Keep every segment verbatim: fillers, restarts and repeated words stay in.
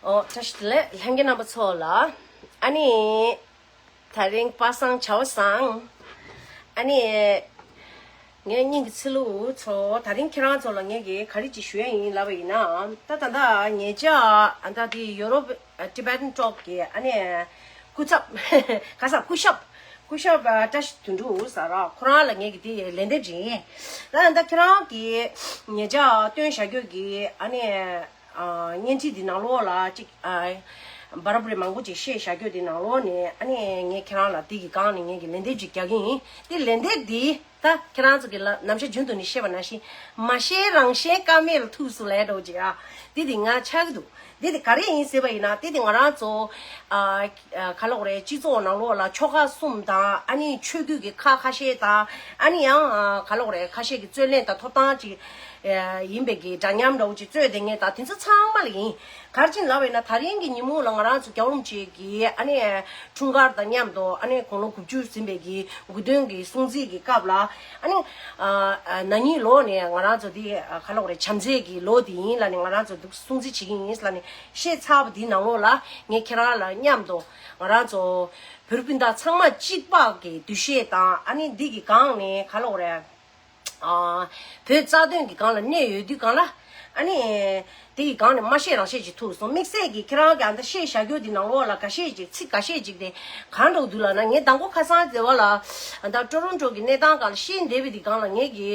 ཨོ། བཀྲ་ཤིས་བདེ་ལེགས། ལྷན་རྒྱས་རྣམ་པ་ཚོ་ལ། ཨ་ནི། དེ་རིང་པ་སངས་བྱ་བ་བཟང་། ཨ་ནི། ངའི་སྙིང་གི་ཚི་ལུ་ཚོ། དེ་རིང་ཁྱེད་རང་ཚོ་ལ་ངས་ཀྱི་ག་རེ་ཅིག་ཞུ་ཡ་ཡིན་ལབ་པ་ཡིན་ན། ད་ད་ད་ཉེ་ཆར་ཨ་ད་དེ་ཡོ་རོབ་Tibetan Talk གི་ཨ་ནི། སྐུ་ཚབ། ག་ས་སྐུ་ཞབས། སྐུ་ཞབས་བཀྲ་ཤིས་དོན་གྲུབ་ཟེར་ར། ཁོ་རང་ལ་ངས་ཀྱི་དེ་ལན་འདེབས་བྱིན། ད་ད་ཁྱེད་རང་གི་ཉེ་ཆར་སྟོན་བྱ་རྒྱུ་གི་ཨ་ནི། ཨ། བརྙན་འཕྲིན་འདི་ནང་ལོགས་ལ་ཅིག་ཨ། འབའ་རབ་རེ་མང་པོ་ཅིག་བཤད་བཞག་རྒྱུ་འདི་ནང་ལོགས་ནས། ཨ་ནི་ངས་ཁྱེད་རང་ལ་འདི་གི་སྒང་ནས་ངས་ཀྱི་ལན་འདེབས་ཅིག་རྒྱག་གི་ཡིན། དེ་ལན་འདེབས་འདི་ད་ཁྱེད་རང་ཚོ་གི་ལ་ནམ་ཞག་རྒྱུན་དུ་ནས་བཤད་པ་ནང་བཞིན། མ་བཤད་རང་བཤད་ཀ་མེད་ལ་ཐུག་སོང་ལབ་འདྲ་བོ་ཅིག་ཨ། འདི་འདི་ང་ཆགས་ཀྱི་འདུག་འདི་འདི་ག་རེ་ཡིན་ཟེར་བ་ཡིན་ན། འདི་འདི་ང་རང་ཚོ་ཨ། ཨ། ག་ལབ་དགོས་རེད། སྤྱི་ཚོགས་ནང་ལོགས་ལ་ཆོལ་ཁ་གསུམ་དང་། ཨ་ནི་ཆོས་བརྒྱུད་ཀྱི་ཁག་ཁ་ཤས་དང་། ཨ་ནི་ཡང་ཨ། ག་ལབ་དགོས་རེད། ཁ་ཤས་ཀྱི་རྩོད་གླེང་དང་ཐོབ་ཐང་ཅིག་ཨ། ཡིན་པའི་གི་འདྲ་མཉམ་འདྲ་བོ་ཅིག་རྩོད་བསྡད་མཁན་དང་། དེ་ཚོ་ཚང་མ་ལ་ཡིན། ག་རེ་བྱས་ནས་ལབ་པ་ཡིན་ན། དེ་རིང་གི་ཉིན་མོ་ལ་ང་རང་ཚོ་རྒྱལ་བ་རིན་པོ་ཆེ་གི་ཨ་ནི་འཁྲུངས་སྐར་དང་མཉམ་དུ། ཨ་ནི་དགུང་ལོ་དགུ་བཅུ་ཟིན་པའི་གི་དགུང་སྟོན་གྱི་སྲུང་བརྩི་གི་སྐབས་ལ། ཨ་ནི་ཨ། ན་ནིང་ལོ་ནས་ང་རང་ཚོ་འདི་ག་ལབ་དགོས་རེད། བྱམས་བརྩེ་གི་ལོ་འདི་ཡིན་ལབ་ནས་ང་རང་ཚོ་འདུག་སྲུང་བརྩི་བྱེད་ཀྱི་ཡིན་ལབ་ནས་བཤད་ཚར་བ་འདིའི་ནང་ལོགས་ལ། ངས་ཁྱེད་རང་ལ་མཉམ་དུ་ང་རང་ཚོ་བོད་རིགས་སྤུན་ཟླ་ཚང་མ་གཅིག་པ་གི་འདུ་ཤེས་དང་། ཨ་ནི་འདི་གི་སྒང་ནས་ག་ལབ་དགོས་རེད། ཨ། བོད་རྩ་དོན་གྱི་སྒང་ལ་གནས་ཡོད་དུས་སྒང་ལ། ཨ་ནི་དེ་ཡི་སྒང་ནས་མ་བཤད་རང་བཤད་ཅིག་ཐུག་སོང་། དམིགས་བསལ་གྱིས་ཁྱེད་རང་གིས་ཨ་ད་བཤད་བཞག་རྒྱུ་འདི་ནང་ལོགས་ལ་འགའ་ཤས་ཅིག་ཚིག་འགའ་ཤས་ཅིག་དེ་གང་འདྲ་བོ་འདུག་ལབ་ན། ངས་མདང་དགོང་ཁ་སང་སྡེ་བ་ལ་ཨ་ད་ཊོ་རོན་ཊོ་གི་གནས་སྟངས་སྒང་ལ་བཤད་བསྡད་པའི་དེ་སྒང་ལ། ངས་ཀྱི་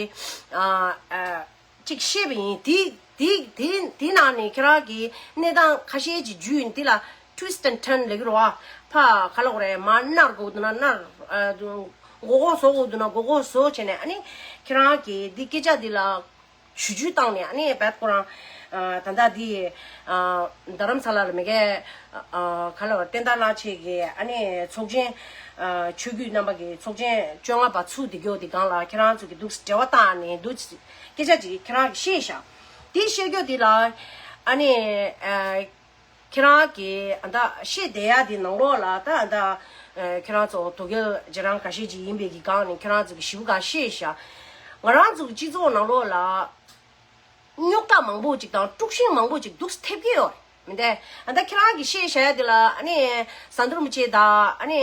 ཨ། ཨ། ཅིག་བཤད་པ་ཡིན། དེ་དེ་དེ་དེ་ནང་ནས་ཁྱེད་རང་གིས་གནས་སྟངས་ཁ་ཤས་ཅིག་བརྒྱུད་ཡིན། དེ་ལ་twist and turn ལབ་ཀྱི་རེད་བ། ཕ་ག་ལབ་དགོས་རེད། མར་ནར་དགོས་འདུག་ན་ནར། ཨ། མགོ་སྐོར་བཟོ་དགོས་འདུག་ན་མགོ་སྐོར་བཟོ་བྱས་ནས། ཨ་ནི་ཁྱེད་རང་གིས་འདི་སྐད་ཆ་འདི་ལ་ཞུ་རྒྱུ་བཏང་ནས། ཨ་ནི་བད་ཁོ་རང་ཨ། ད་ལྟ་འདི་ཨ། རྡ་རམ་ས་ལ་ལ་མེ་གེ་ཨ། ག་ལབ་དགོས་རེད། བསྟན་དར་བླ་ཆེན་གྱི་ཨ་ནི་ཚོགས་ཆེན། ཨ། ཆོས་བརྒྱུད་རྣམ་པ་གི་ཚོགས་ཆེན་བཅོ་ལྔ་པ་ཚུགས་བསྡད་རྒྱུ་འདི་སྒང་ལ་ཁྱེད་རང་ཚོ་གིས་འདུག་འབྲེལ་བ་བཏང་ནས་འདུག་སྐད་ཆ་ཅིག་ཁྱེད་རང་གིས་བཤད་བཞག་འདི་བཤད་རྒྱུ་འདི་ལ་ཨ་ནི་ཨ། ཁྱེད་རང་གིས་ཨ་ད་བཤད་བསྡད་ཡ་འདི་ནང་ལོགས་ལ། ད་ཨ་ད་ཨ་ཁྱེད་རང་ཚོ་དོལ་རྒྱལ་རྗེས་འབྲང་འགའ་ཤས་ཅིག་ཡིན་པའི་གི་སྒང་ནས་ཁྱེད་རང་ཚོ་གིས་ཞེ་པོ་ག་བཤད་བཞག་ང་རང་ཚོ་གི་སྤྱི་ཚོགས་ནང་ལོགས་ལ་རྙོག་དྲ་མང་པོ་ཅིག་དང་དཀྲུག་ཤིང་མང་པོ་ཅིག་འདུག་སེ་ཐེབས་ཀྱི་ཡོད་རེད། མི་འདུག་གས། ཨ་ད་ཁྱེད་རང་གིས་བཤད་བཞག་ཡ་འདི་ལ། ཨ་ནི་ཟམ་གདོང་རིན་པོ་ཆེ་དང་། ཨ་ནི་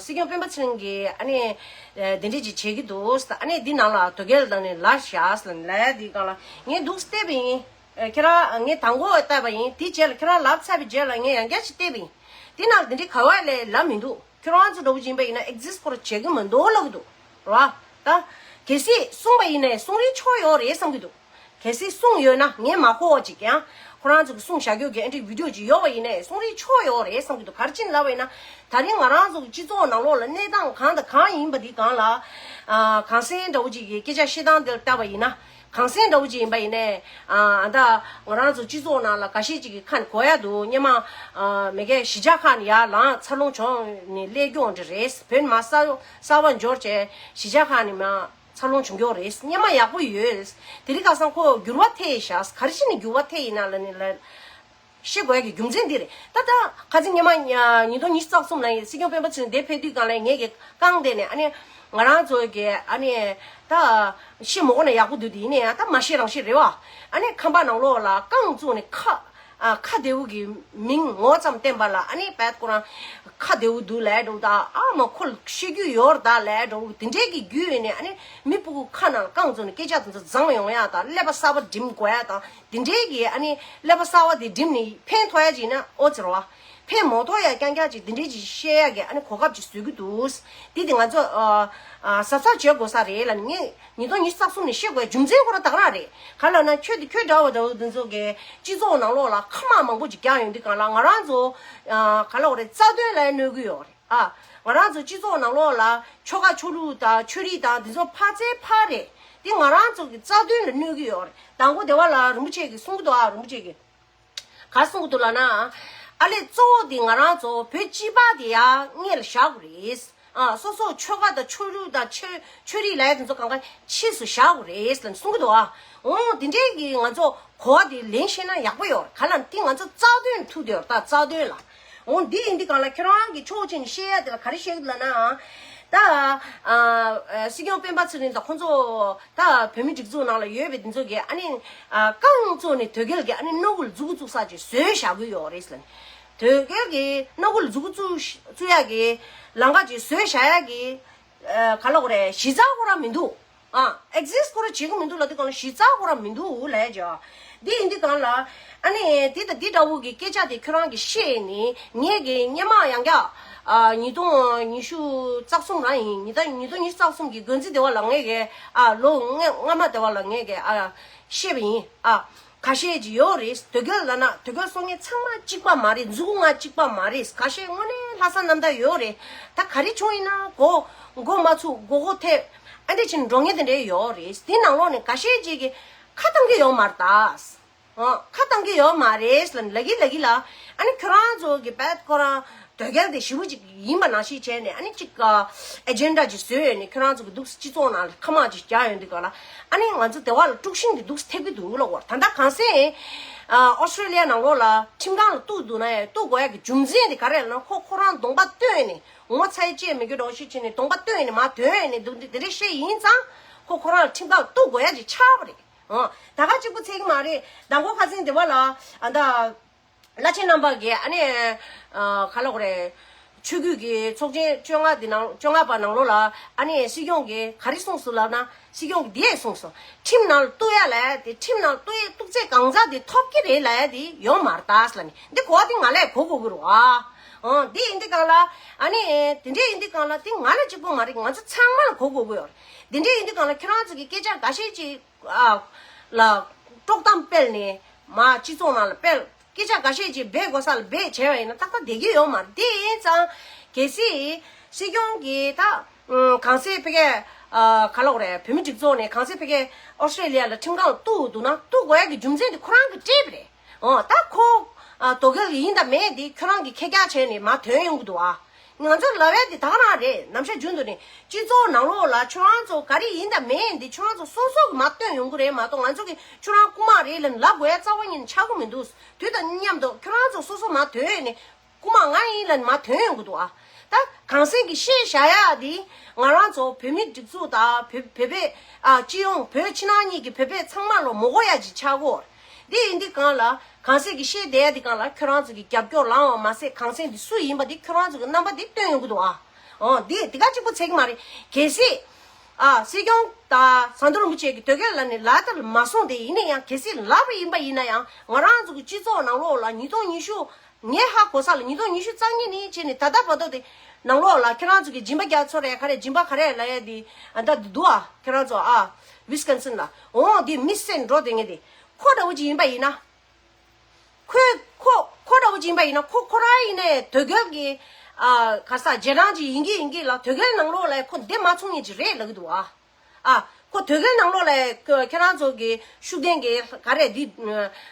སྲིད་སྐྱོང་སྤེན་པ་ཚེ་རིང་གིས་ཨ་ནི་ཨ་དེ་འདྲས་ཅིག་བྱེད་ཀྱི་འདུག་ཨ་ནི་འདི་ནང་ལ་དོལ་རྒྱལ་དང་ནི་ལབ་བཞག་ཟེར་ལབ་ཡ་འདི་སྒང་ལ་ངས་འདུག་སེ་བལྟས་པ་ཡིན། ཨ་ཁྱེད་རང་། ངས་དང་པོ་བལྟས་པ་ཡིན། དེ་རྗེས་ལ་ཁྱེད་རང་ལབ་ཚར་བའི་རྗེས་ལ་ངས་ཡང་བསྐྱར་ཅིག་བལྟས་པ་ཡིན། དེ་ནང་དེ་འདྲའི་ག་བ་ལས་ལབ་མི་འདུག་ཁྱོད་རང་ཚོ་འདྲ་བོ་ཅིག་ཡིན་པ་ཡིན་ན་exist སྐོར་བྱེད་ཀྱི་མི་འདུག་ལབ་ཀྱི་འདུག་རེད་བ། ད་གལ་སྲིད་གསུངས་པ་ཡིན་ནའི་གསུང་རིན་ཆོག་ཡོད་རེད་བསམ་གྱི་འདུག་གལ་སྲིད་གསུངས་ཡོད་ན། ངས་མ་གོ་བ་ཅིག་ཡང་ཁོ་རང་ཚོ་གི་གསུང་བཞག་རྒྱུ་གི་ཨ་འདྲའི་video ཅིག་ཡོད་པ་ཡིན་ནའི་གསུང་རིན་ཆོག་ཡོད་རེད་བསམ་གྱི་འདུག་ག་རེ་བྱས་ནས་ལབ་པ་ཡིན་ན། ད་རིང་ང་རང་ཚོ་གི་སྤྱི་ཚོགས་ནང་ལོགས་ལ་གནས་སྟངས་གང་དང་གང་ཡིན་པ་འདི་སྒང་ལ། ཨ། གངས་སེང་འདྲ་བོ་ཅིག་གི་སྐད་ཆ་བཤད་སྟངས་འདི་ལ་བལྟས་པ་ཡིན་ན། གངས་སེང་འདྲ་བོ་ཅིག་ཡིན་པ་ཡིན་ནའི། ཨ། ད་ང་རང་ཚོ་སྤྱི་ཚོགས་ནང་ལ་འགའ་ཤས་ཅིག་གི་ཁ་ནས་གོ་ཡ་འདུག་སྔོན་མ། ཨ། མི་སྒེར་གཞིས་ཆགས་ཁག་ནས་ཡར་ལངས། འཚར་ལོངས་བྱུང་ནས་སླེབས་རྒྱུ་འདྲ་རེད། བོད་མི་མང་གསར་གསར་པ་འབྱོར་བྱས་གཞིས་ཆགས་ཁག་ནས་མར་འཚར་ལོངས་བྱུང་རྒྱུ་རེད། སྔོན་མ་ཡག་པོ་ཡོད། དེ་རིང་ཁ་སང་ཁོ་འགྱུར་བ་ཐེབས་བཞག་ག་རེ་བྱས་ནས་འགྱུར་བ་ཐེབས་ཡིན་ན་ལབ་ནས་ལབ། ཤེས་དགོས་ཀྱི་རྒྱུ་མཚན་འདི་རེད། ད་ད་ཁ་སང་སྔོན་མ་ཉིས་སྟོང་ཉི་ཤུ་རྩ་གསུམ་ལ་སྲིད་སྐྱོང་སྤེན་པ་ཚེ་རིང་འདིར་ཕེབས་དུས་སྒང་ལ་ངས་ཀྱི་བཀང་བསྡད་ནས། ཨ་ནི་ང་རང་ཚོ་གི་ཨ་ནི་ད་ཤི་མི་དགོས་ན་ཡག་པོ་འདུག་དེ་ཡིན་ནའི་ད་མ་ཤེས་རང་ཤེས་རེད་བ། ཨ་ནི་ཁང་པ་ནང་ལོགས་ལ་རྐང་བཙུགས་ནས་ཁ། ཨ། ཁ་བདེ་བོ་གི་མིང་ངོ་ཙམ་བསྟན་པ་ལ། ཨ་ནི་བད་ཁོ་རང་ཁ་བདེ་བོ་འདུག་ལབ་འགྲོ། ད་ཨ་མ་ཁོ་ལ་ཤེས་རྒྱུ་ཡོད་རེད་ད་ལབ་འགྲོ། དེ་འདྲའི་གི་རྒྱུ་ཡོད་ནས། ཨ་ནི་མི་སྤུ་གུ་ཁ་ནང་རྐང་བཙུགས་ནས་སྐད་ཆ་དེ་ཚོ་བརྫངས་ཡོང་ཡ་དང་། ཀླད་པ་གསར་པ་འགྲིམ་དགོས་ཡ་དང་། དེ་འདྲའི་གི་ཨ་ནི་ཀླད་པ་གསར་པ་དེ་འགྲིམ་ནས་ཕན་ཐོགས་ཡ་ཅིག་ཡིན་ན་ཨོ་ཙི་རེད་བ། ཕན་མ་ཐོགས་ཡ་རྐྱང་རྐྱང་ཅིག་དེ་འདྲའི་ཅིག་བཤད་ཡ་གི་ཨ་ནི་གོ་སྐབས་ཅིག་བཟོ་གི་འདུག་དེ་དེ་ང་ཚོ་ཨ་ཨ་གཟབ་གཟབ་བྱེད་དགོས་ས་རེད་ལབ་ནས། ངས་ཉིས་སྟོང་ཉི་ཤུ་རྩ་གསུམ་ནས་བཤད་དགོས་རྒྱུ་མཚན་ཁོ་རང་ད་ག་རང་རེད། ག་ལབ་ན་ཁྱོད་དེ་ཁྱོད་འདྲ་བོ་འདྲ་བོ་དེ་ཚོ་གི་སྤྱི་ཚོགས་ནང་ལོགས་ལ་ཁ་མང་མང་པོ་ཅིག་རྒྱག་ཡོང་དུས་སྒང་ལ། ང་རང་ཚོ་ཨ་ག་ལབ་དགོས་རེད། རྩ་དོན་ལ་གནོད་གི་ཡོད་རེད། ཨ། ང་རང་ཚོ་སྤྱི་ཚོགས་ནང་ལོགས་ལ་ཆོལ་ཁ་ཆོས་ལུགས་དང་ཆོས་རིག་དང་འདི་ཚོ་ཕར་ཚད་ཕར་རེད། འདི་ང་རང་ཚོ་གི་རྩ་དོན་ལ་གནོད་གི་ཡོད་རེད། དང་པོ་སྡེ་བ་ལ་རིན་པོ་ཆེ་གིས་གསུང་གི་འདུག་ཨ། རིན་པོ་ཆེ་གིས་ག་གསུང་གི་འདུག་ལབ་ན། ཨ་ལས་གཙོ་བོ་དེ་ང་རང་ཚོ་བོད་སྤྱི་པ་དེ་ཡར་སྔོན་ལ་བཞག་དགོས་རེད། ཨ། སོ་སོ་ཆོལ་ཁ་དང་ཆོས་ལུགས་དང་ཆོས་ཆོས་རིག་ལབ་ཡ་དེ་ཚོ་གང་ག་ཕྱིས་སུ་བཞག་དགོས་རེད་ལབ་གསུང་གི་འདུག་ཨ། འོ་དེ་འདྲའི་གི་ང་ཚོ་གོ་བ་དེ་ལེན་ཤེས་ན་ཡག་པོ་ཡོད་རེད། ག་ལབ་ན་དེ་ང་ཚོ་རྩ་དོན་ཐུག་དེ་ཡོད་རེད། ད་རྩ་དོན་ལ། འོ་འདི་ཡིན་དུས་སྒང་ལ་ཁྱེད་རང་གི་ཕྱོགས་གཅིག་ནས་བཤད་ཡ་དེ་ལ་ག་རེ་བཤད་ཀྱི་འདུག་ལབ་ན། ད་ཨ་ཨ་སྲིད་སྐྱོང་སྤེན་པ་ཚེ་རིང་དང་ཁོང་ཚོ་ད་བོད་མི་སྒྲིག་འཛུགས་ནང་ལ་ཡོད་པའི་འདི་ཚོ་གིས་ཨ་ནི་ཨ་རྐང་བཙུགས་ནས་དོལ་རྒྱལ་གྱི་ཨ་ནི་སྣུམ་འཁོར་མཛུབ་གུ་བཙུགས་ས་ཅིག་བཟོས་བཞག་གི་ཡོད་རེད་ཟེར་ནས། དོལ་རྒྱལ་གྱི་སྣུམ་འཁོར་མཛུབ་གུ་བཙུགས་བཙུགས་ཡག་གི་ལམ་ཁ་ཅིག་བཟོས་བཞག་ཡག་གི་ཨ་ག་ལབ་དགོས་རེད། གཞི་རྩ་ཁོ་རང་མི་འདུག་ཨ་ཨེག་ཛིས་ཁོ་རང་བྱེད་ཀྱི་མི་འདུག་ལབ་དུས་སྒང་ལ་གཞི་རྩ་ཁོ་རང་མི་འདུག་ལབ་ཡ་ཅིག་འདི་ཡིན་དུས་སྒང་ལ་ཨ་ནི་འདི་དང་འདི་འདྲ་བོ་གི་སྐད་ཆ་དེ་ཁྱོད་རང་གིས་བཤད་ནས་ངས་གི་སྔོན་མ་ཡང་བསྐྱར་ཨ་ཉིས་སྟོང་ཉི་ཤུ་རྩ་གསུམ་རང་ཡིན། ཉིས་སྟོང་ཉིས་སྟོང་ཉི་ཤུ་རྩ་གསུམ་གི་འགོ་འཛིན་སྡེ་བ་ལ་ངས་གི་ཨ་ལོ་ལྔ་སྔ་མ་སྡེ་བ་ལ་ངས་གི་ཨ་བཤད་པ་ཡིན། ཨ་ཁ་ཤས་ཅིག་ཡོད་རེད། དོལ་རྒྱལ་ལབ་ན་དོལ་རྒྱལ་གསོ་མཁན་ཚང་མ་གཅིག་པ་མ་རེད། མཛུབ་གུ་ང་གཅིག་པ་མ་རེད། ཁ་ཤས་དངོས་གནས་ལྷག་བསམ་རྣམ་དག་ཡོད་རེད། ད་ག་རེ་བྱུང་ཡིན་ན་མགོ་མགོ་མ་ཚུགས་མགོ་སྐོར་ཐེབས་ཨ་འདྲ་བྱས་ནས་འགྲོ་མཁན་དེ་འདྲ་ཡོད་རེད། དེ་ནང་ལོགས་ནས་ཁ་ཤས་ཅིག་གིས་ཁ་བཏང་གི་ཡོད་མ་རེད་ད། ཨ་ཁ་བཏང་གི་ཡོད་མ་རེད་ལབ་ལབ་ཀྱི་ལབ་ཀྱི་ལ། ཨ་ནི་ཁྱོད་རང་ཚོ་གི་བད་ཁོ་རང་དོལ་རྒྱལ་དེ་ཞེ་པོ་ཅིག་ཡིན་པ་ནང་བཞིན་བྱས་ནས་ཨ་ནི་ཅིག་ཨ་ཨེ་ཇེན་ཌ་ཅིག་བཟོས་ཡོད་ནས་ཁྱོད་རང་ཚོ་གི་འདུག་སྤྱི་ཚོགས་ནང་ལ་ཁ་མང་ཅིག་རྒྱག་ཡོང་དུས་སྒང་ལ་ཨ་ནི་ང་ཚོ་སྡེ་བ་ལ་དཀྲུག་ཤིང་གི་འདུག་ཐེབས་ཀྱི་འདུག་ལབ་དགོས། ད་ལྟ་གངས་སེང་ཨ་ཨོ་སི་ཊྲེ་ལི་ཡ་ནང་ལོགས་ལ་ཁྲིམས་ཁང་ལ་གཏུག་འདུག་ན་ཡང་གཏུག་དགོས་ཡ་གི་རྒྱུ་མཚན་དེ་ག་རེ་ལབ་ན་ཁོ་ཁོ་རང་གདོང་པ་སྟོན་ནས་ངོ་ཚ་ཡི་ཅེས་མི་རྒྱུ་འདྲ་བོ་ཞིག་བྱས་ནས་གདོང་པ་སྟོན་ནས་མར་ཐོན་ནས་འདུག་འདི་འདི་འདྲ་བཤད་ཡིན་ཙང་ཁོ་ཁོ་རང་ལ་ཁྲིམས་ཁང་ལ་གཏུག་དགོས་ཡ་ཅིག་ཆགས་པ་རེད། ཨ་ད་ག་གཅིག་པུ་ཚད་ཀྱི་མ་རེད། མདང་དགོང་ཁ་སང་སྡེ་བ་ལ་ཨ་ད་བླ་ཆེན་རྣམ་པ་གིས་ཨ་ནི་ཨ་ག་ལབ་དགོས་རེད། ཆོས་བརྒྱུད་ཀྱི་ཚོགས་ཆེན་བཅོ་ལྔ་འདི་ནང་བཅོ་ལྔ་པ་ནང་ལོགས་ལ་ཨ་ནི་སྲིད་སྐྱོང་གིས་ག་རེ་གསུངས་སོང་ལབ་ན། སྲིད་སྐྱོང་གིས་འདི་ཡས་གསུངས་སོང་། ཁྲིམས་ནང་ལ་གཏུག་ཡ་ལབ་ཡ་དེ་ཁྲིམས་ནང་ལ་གཏུག་ཡ་གཏུག་ཚད་གང་ཙམ་དེ་ཐོབ་ཀྱི་རེད་ལབ་ཡ་དེ་ཡོད་མ་རེད་ད་ཟེར་ལབ་ནི། འདི་གོ་བ་དེ་ང་ལ་གོ་དགོས་ཀྱི་རེད་བ། ཨང་འདི་ཡིན་དུས་སྒང་ལ་ཨ་ནི་དེ་འདྲས་ཡིན་དུས་སྒང་ལ་དེ་ང་ལ་གཅིག་པོ་མ་རེད། ང་ཚོ་ཚང་མ་ལ་གོ་དགོས་ཀྱི་ཡོད་རེད། དེ་འདྲས་ཡིན་དུས་སྒང་ལ་ཁྱོད་རང་ཚོ་གི་སྐད་ཆ་འགའ་ཤས་ཅིག་ཨ་ལ་དཀྲོག་གཏམ་སྤེལ་ནས་མ་སྤྱི་ཚོགས་ནང་ལ་སྤེལ། སྐད་ཆ་འགའ་ཤས་ཅིག་འབད་དགོས་ས་ལ་འབད་བྱས་པ་ཡིན་ན་ཏག་ཏག་བསྡད་ཀྱི་ཡོད་མ་རེད། དེ་ཡིན་ཙང་གལ་སྲིད་སྲིད་སྐྱོང་གིས་ད་ཨུམ་གངས་སེང་ཕ་གིར་ཨ་ག་ལབ་དགོས་རེད། བོད་མི་སྒྲིག་འཛུགས་ནས་གངས་སེང་ཕ་གིར་ཨོ་སི་ཀྲེ་ལི་ཡ་ལ་ཁྲིམས་ཁང་ལ་གཏུག་འདུག་ན་གཏུག་དགོས་ཡ་གི་རྒྱུ་མཚན་དེ་ཁོ་རང་གིས་སྤྲད་པ་རེད། ཨོ་ད་ཁོ་ཨ་དོལ་རྒྱལ་ཡིན་དང་མིན་དེ་ཁྱོད་རང་གིས་ཁྱེད་རྒྱག་བྱས་ནས་མར་ཐོན་ཡོང་གི་འདུག་ཨ། ང་ཚོ་ལབ་ཡ་དེ་ད་ག་རང་རེད། ནམ་ཞག་རྒྱུན་དུ་ནས་སྤྱི་ཚོགས་ནང་ལོགས་ལ་ཁྱོད་རང་ཚོ་ག་རེ་ཡིན་དང་མིན་འདི་ཁྱོད་རང་ཚོ་སོ་སོ་གི་མ་སྟོན་ཡོང་གི་རེད་མ་གཏོགས། ང་ཚོ་གི་ཁྱོད་རང་རྐུ་མ་རེད་ལབ་ལབ་དགོས་ཡ་རྩ་བ་ཉིད་ནས་ཆགས་ཀྱི་མི་འདུག་དུས་དང་མཉམ་དུ་ཁྱོད་རང་ཚོ་སོ་སོ་མ་ཐོན་ནས་རྐུ་མ་ང་ཡིན་ལབ་ནས་མ་ཐོན་ཡོང་གི་འདུག་ཨ། ད་གངས་སེང་གི་བཤད་བཞག་ཡ་འདི་ང་རང་ཚོ་བོད་མི་སྒྲིག་འཛུགས་དང་བོད་བོད་པའི་ཨ་སྤྱི་ཡོངས་བོད་ཕྱི་ནང་གཉིས་ཀྱི་བོད་པའི་ཚང་མ་ལ་མི་གོ་ཡ་ཅིག་ཆགས་ཀྱི་ཡོད་རེད། འདི་ཡིན་དུས་སྒང་ལ་གངས་སེང་གི་བཤད་བསྡད་ཡ་འདི་སྒང་ལ་ཁྱོད་རང་ཚོ་གི་རྒྱབ་སྐྱོར་ལངས་པ་མ་ཟད་གངས་སེང་འདི་སུ་ཡིན་པ་འདི་ཁྱོད་རང་ཚོ་གི་རྣམ་པ་འདི་སྟོན་ཡོང་གི་འདུག་ཨ། འོ་འདི་འདི་ག་གཅིག་པོ་ཚད་ཀྱི་མ་རེད། གལ་སྲིད་ཨ་སྲིད་སྐྱོང་དང་ཟམ་གདོང་རིན་པོ་ཆེ་གི་དོལ་རྒྱལ་ལབ་ནས་ལབ་དང་མ་སོང་སྟེ། ཡིན་ན་ཡང་གལ་སྲིད་ལབ་པ་ཡིན་པ་ཡིན་ན་ཡང་ང་རང་ཚོ་གི་སྤྱི་ཚོགས་ནང་ལོགས་ལ་ཉིས་སྟོང་ཉི་ཤུ་ངས་ཧ་གོ་ས་ལ་ཉིས་སྟོང་ཉི་ཤུ་རྩ་གཉིས་ནས་བྱས་ནས་ད་ལྟ་བར་དུ་དེ་ནང་ལོགས་ལ་ཁྱེད་རང་ཚོ་གི་སྦྱིན་པ་རྒྱག་ཚོ་རེད། ག་རེ་སྦྱིན་པ་ག་རེ་ལབ་ཡ་དེ་ཨ་ད་འདུག་ཨ། ཁྱེད་རང་ཚོ་ཨ་ཝི་སི་ཀོན་སིན་ལ་འོ་དེ་མི་སེར་འགྲོ་དེ་ངས་དེ་ཁོ་འདྲ་བོ་ཅིག་ཡིན་པ་ཡིན་ན། ཁོས་ཁོ་ཁོ་འདྲ་བོ་ཅིག་ཡིན་པ་ཡིན་ན་ཁོ་ཁོ་རང་ཡིན་ནའི་དོལ་རྒྱལ་གྱི་ཨ་ག་ས་རྗེས་འབྲང་ཅིག་ཡིན་གྱི་ཡིན་གྱི་ལ་དོལ་རྒྱལ་ནང་ལོགས་ལ་ཁོ་བསྡད་མ་ཚུགས་མཁན་ཅིག་རེད་ལབ་ཀྱི་འདུག་ཨ། ཨ་ཁོ་དོལ་རྒྱལ་ནང་ལོགས་ལ་ཁྱེད་རང་ཚོ་གི་ཤུགས་ལྡན་གྱི་ག་རེ་འདི་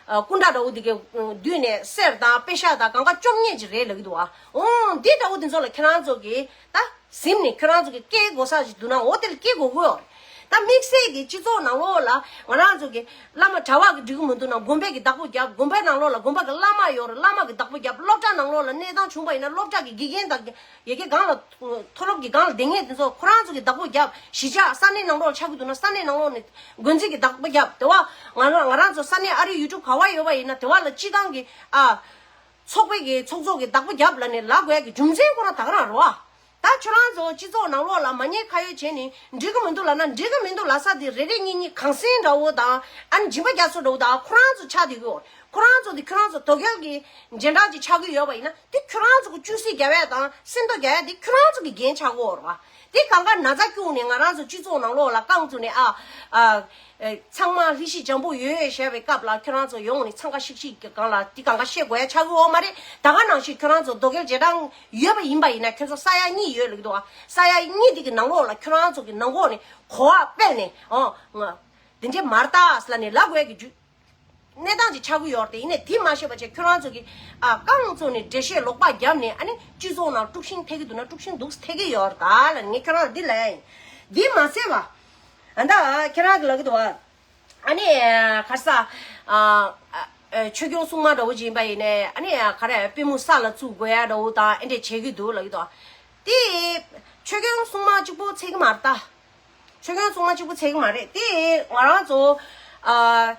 ཨ་སྐུ་འདྲ་འདྲ་བོ་འདི་གའི་བསྡུས་ནས་གསེར་དང་པེ་ཤ་དང་གང་ག་བཅོམ་མཁན་ཅིག་རེད་ལབ་ཀྱི་འདུག་ཨ། འོ་འདི་འདྲ་བོ་འདི་ཚོ་ལ་ཁྱེད་རང་ཚོ་གི་ད། གཟིམ་ནས་ཁྱོད་རང་ཚོ་གི་སྐད་གོ་ས་ཞིག་འདུག་ན་འོ་དེ་ལ་སྐད་གོ་གོ་ཡོད་རེད། ད་དམིགས་བསལ་གྱི་སྤྱི་ཚོགས་ནང་ལོགས་ལ་ང་རང་ཚོ་གི་བླ་མ་གྲྭ་བ་གི་འགྲིག་གི་མི་འདུག་ན་དགོན་པའི་གི་བདག་པོ་རྒྱབ། དགོན་པའི་ནང་ལོགས་ལ་དགོན་པ་གི་བླ་མ་ཡོད་རེད། བླ་མ་གི་བདག་པོ་རྒྱབ། སློབ་གྲྭ་ནང་ལོགས་ལ་གནས་སྟངས་བྱུང་པ་ཡིན་ན་སློབ་གྲྭ་གི་དགེ་རྒན་དང་ཡ་གི་སྒང་ལ་མཐོ་སློབ་ཀྱི་སྒང་ལ་བསྡད་མཁན་དེ་ཚོ་ཁོ་རང་ཚོ་གི་བདག་པོ་རྒྱབ། གཞིས་ཆགས་ས་གནས་ནང་ལོགས་ལ་ཆགས་ཀྱི་འདུག་ན་ས་གནས་ནང་ལོགས་ནས་འགོ་འཛིན་གྱི་བདག་པོ་རྒྱབ། དེ་བ་ང་རང་ང་རང་ཚོ་ས་གནས་ཨ་རི་ཡུལ་གྲུ་ག་བ་ཡོད་པ་ཡིན་ན་དེ་བ་ལ་སྤྱི་བཏང་གི་ཨ། ཚོགས་པའི་གི་ཚོགས་གཙོ་གི་བདག་པོ་རྒྱབ་ལབ་ནས་ལབ་དགོས་ཡ་གི་རྒྱུ་མཚན་ཁོ་རང་ད་ག་རང་རེད་བ། ད་ཁྱོད་རང་ཚོ་སྤྱི་ཚོགས་ནང་ལོགས་ལ་མ་ཉེས་ཁ་གཡོགས་བྱས་ནས་འགྲིག་གི་མི་འདུག་ལབ་ན་འགྲིག་གི་མི་འདུག་ལབ་ས་དེ་རེ་རེ་གཉིས་གཉིས་གངས་སེང་འདྲ་བོ་དང་ཨ་ནི་སྦྱིན་པ་རྒྱག་ས་འདྲ་བོ་དང་ཁོ་རང་ཚོ་ཆགས་བསྡད་ཀྱི་ཡོད། ཁོ་རང་ཚོ་དེ་ཁྱོད་རང་ཚོ་དོལ་རྒྱལ་གི་རྗེས་འབྲང་ཅིག་ཆགས་ཀྱི་ཡོད་པ་ཡིན་ན་དེ་ཁྱོད་རང་ཚོ་གི་བཅུད་སྲིད་རྒྱབ་ཡ་དང་སེམས་གཏོད་རྒྱག་ཡ་དེ་ཁྱོད་རང་ཚོ་གི་འགན་ཆགས་ཀྱི་ཡོད་རེད་བ། དེ་གང་ག་ན་ཚ་སྐྱུག་ནས་ང་རང་ཚོ་སྤྱི་ཚོགས་ནང་ལོགས་ལ་རྐང་བཙུགས་ནས་ཨ་ཨ། ཨེ། ཚང་མ་ལྷ་ཞིག་འཇམ་པོ་ཡོད་ཡོད་བཤད་པའི་སྐབས་ལ་ཁྱོད་རང་ཚོ་ཡོང་ནས་འཚང་ཁ་ཤིག་ཤིག་གི་སྒང་ལ་དེ་གང་ག་བཤད་དགོས་ཡ་ཆགས་ཀྱི་ཡོད་མ་རེད། ད་ག་ནང་བཞིན་ཁྱོད་རང་ཚོ་དོལ་རྒྱལ་རྗེས་འབྲང་ཡོད་པ་ཡིན་པ་ཡིན་ན་ཁྱོད་ཚོ་ས་ཡ་གཉིས་ཡོད་ལབ་ཀྱི་འདུག་ཨ། ས་ཡ་གཉིས་དེ་གི་ནང་ལོགས་ལ་ཁྱོད་རང་ཚོ་གི་ནང་ཁོག་ནས་གོ་བ་སྤེལ་ནས་ཨོ་ང་འདི་འདྲས་མ་རེད་ད་ལབ་ནས་ལབ་དགོས་ཡ་གི་རྒྱུ་གནས་སྟངས་ཅིག་ཆགས་ཀྱི་ཡོད་རེད། དེ་ཡིན་ནའི་དེ་མ་ཤེས་པ་བྱས་ཁྱོད་རང་ཚོ་གི་ཨ་རྐང་བཙུགས་ནས་འགྲེལ་བཤད་ལོག་པ་བརྒྱབ་ནས་ཨ་ནི་སྤྱི་ཚོགས་ནང་དཀྲུག་ཤིང་ཐེབས་ཀྱི་འདུག་ན་དཀྲུག་ཤིང་འདུག་ཐེབས་ཀྱི་ཡོད་རེད་ད་ལབ་ནས་ངས་ཁྱོད་རང་ལ་འདི་ལབ་ཡ་ཡིན། འདི་མ་ཟད་བ། ཨ་ད་ཁྱེད་རང་གི་ལབ་ཀྱི་འདུག་བ། ཨ་ནི་ག་རེ་ཟ། ཨ་ཨ་ཆོས་སྐྱོང་སྲུང་མ་འདྲ་བོ་ཅིག་ཡིན་པ་ཡིན་ནའི་ཨ་ནི་ག་རེ་པུས་མོ་ས་ལ་བཙུགས་དགོས་ཡ་འདྲ་བོ་དང་ཨེ་འདྲས་བྱེད་ཀྱི་འདུག་ལབ་ཀྱི་འདུག་དེ་ ཆོས་སྐྱོང་སྲུང་མ་གཅིག་པོ་ཚད་ཀྱི་མ་རེད་ད། ཆོས་སྐྱོང་སྲུང་མ་གཅིག་པོ་ཚད་ཀྱི་མ་རེད་དེ། ང་རང་ཚོ་ཨ་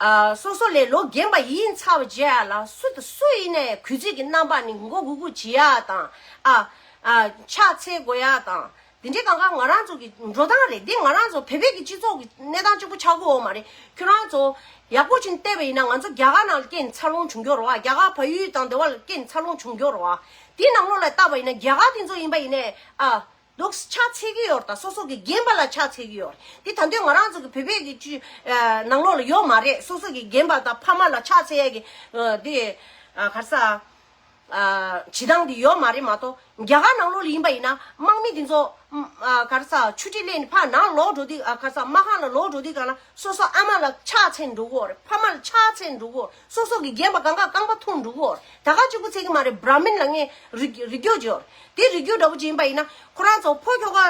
ཨ་སོ་སོ་ལས་ལོ་རྒན་པ་ཡིན་ཚར་བ་རྗེས་ལ་སུ་དང་སུ་ཡིན་ནའི་གུས་བརྩི་གི་རྣམ་པ་ནི་མགོ་སྒུར་སྒུར་བྱེད་ཡ་དང་། ཨ་ཨ་ཕྱག་འཚལ་དགོས་ཡ་དང་། དེ་འདྲའི་གང་ག་ང་རང་ཚོ་གི་འགྲོ་སྟངས་རེད། འདི་ང་རང་ཚོ་བོད་པའི་གི་སྤྱི་ཚོགས་ཀྱི་གནས་སྟངས་གཅིག་པུ་ཆགས་ཀྱི་ཡོད་མ་རེད། ཁྱོད་རང་ཚོ་ཡག་པོ་ཅིག་བལྟས་པ་ཡིན་ན་ང་ཚོ་རྒྱ་གར་ནང་ལ་སྐྱེས་ནས་འཚར་ལོངས་བྱུང་ཡོད་རེད་བ། རྒྱ་གར་བལ་ཡུལ་དང་དེ་བ་ལ་སྐྱེས་ནས་འཚར་ལོངས་བྱུང་ཡོད་རེད་བ། དེའི་ནང་ལོགས་ལ་བལྟས་པ་ཡིན་ན་རྒྱ་གར་དེ་ཚོ་ཡིན་པ་ཡིན་ནའི་ཨ་འདུག་ཕྱག་འཚལ་གྱི་ཡོད་རེད། ད་སོ་སོ་གི་རྒན་པ་ལ་ཕྱག་འཚལ་གྱི་ཡོད་རེད། དེ་ད་དུང་ང་རང་ཚོ་གི་བོད་པའི་གི་སྤྱི་ཨ་ནང་ལོགས་ལ་ཡོད་མ་རེད། སོ་སོ་གི་རྒན་པ་དང་ཕ་མ་ལ་ཕྱག་འཚལ་ཡ་གི་ཨ་དེ་ཨ་ག་རེ་ཟ། ཨ་བྱེད་སྟངས་འདི་ཡོད་མ་རེད་མ་གཏོགས། རྒྱ་གར་ནང་ལོགས་ལ་ཡིན་པ་ཡིན་ན་དམག་མི་འདི་ཚོ་ཨ་ག་རེ་ཟ་ཆུ་ཊི་ལེན་ནས་ཕར་ནང་ལོག་འགྲོ་དུས། ཨ་ག་རེ་ཟ་དམག་ཁང་ལ་ལོག་འགྲོ་དུས་གང་ལ་སོ་སོ་ཨ་མ་ལ་ཕྱག་འཚལ་འགྲོ་གི་ཡོད་རེད། ཕ་མ་ལ་ཕྱག་འཚལ་འགྲོ་གི་ཡོད་རེད། སོ་སོ་གི་རྒན་པ་གང་ག་རྐང་པ་འཐུང་འགྲོ་གི་ཡོད་རེད། ད་ག་གཅིག་པུ་ཚད་ཀྱི་མ་རེད། བྷྲ་མིན་ལ་ངས་རིག་རིག་སྐྱོར་བྱས་ཡོད་རེད། དེ་རིག་སྐྱོར་འདྲ་པོ་ཅིག་ཡིན་པ་ཡིན་ན་ཁོ་རང་ཚོ་ཕོ་ཁྱོ་ག་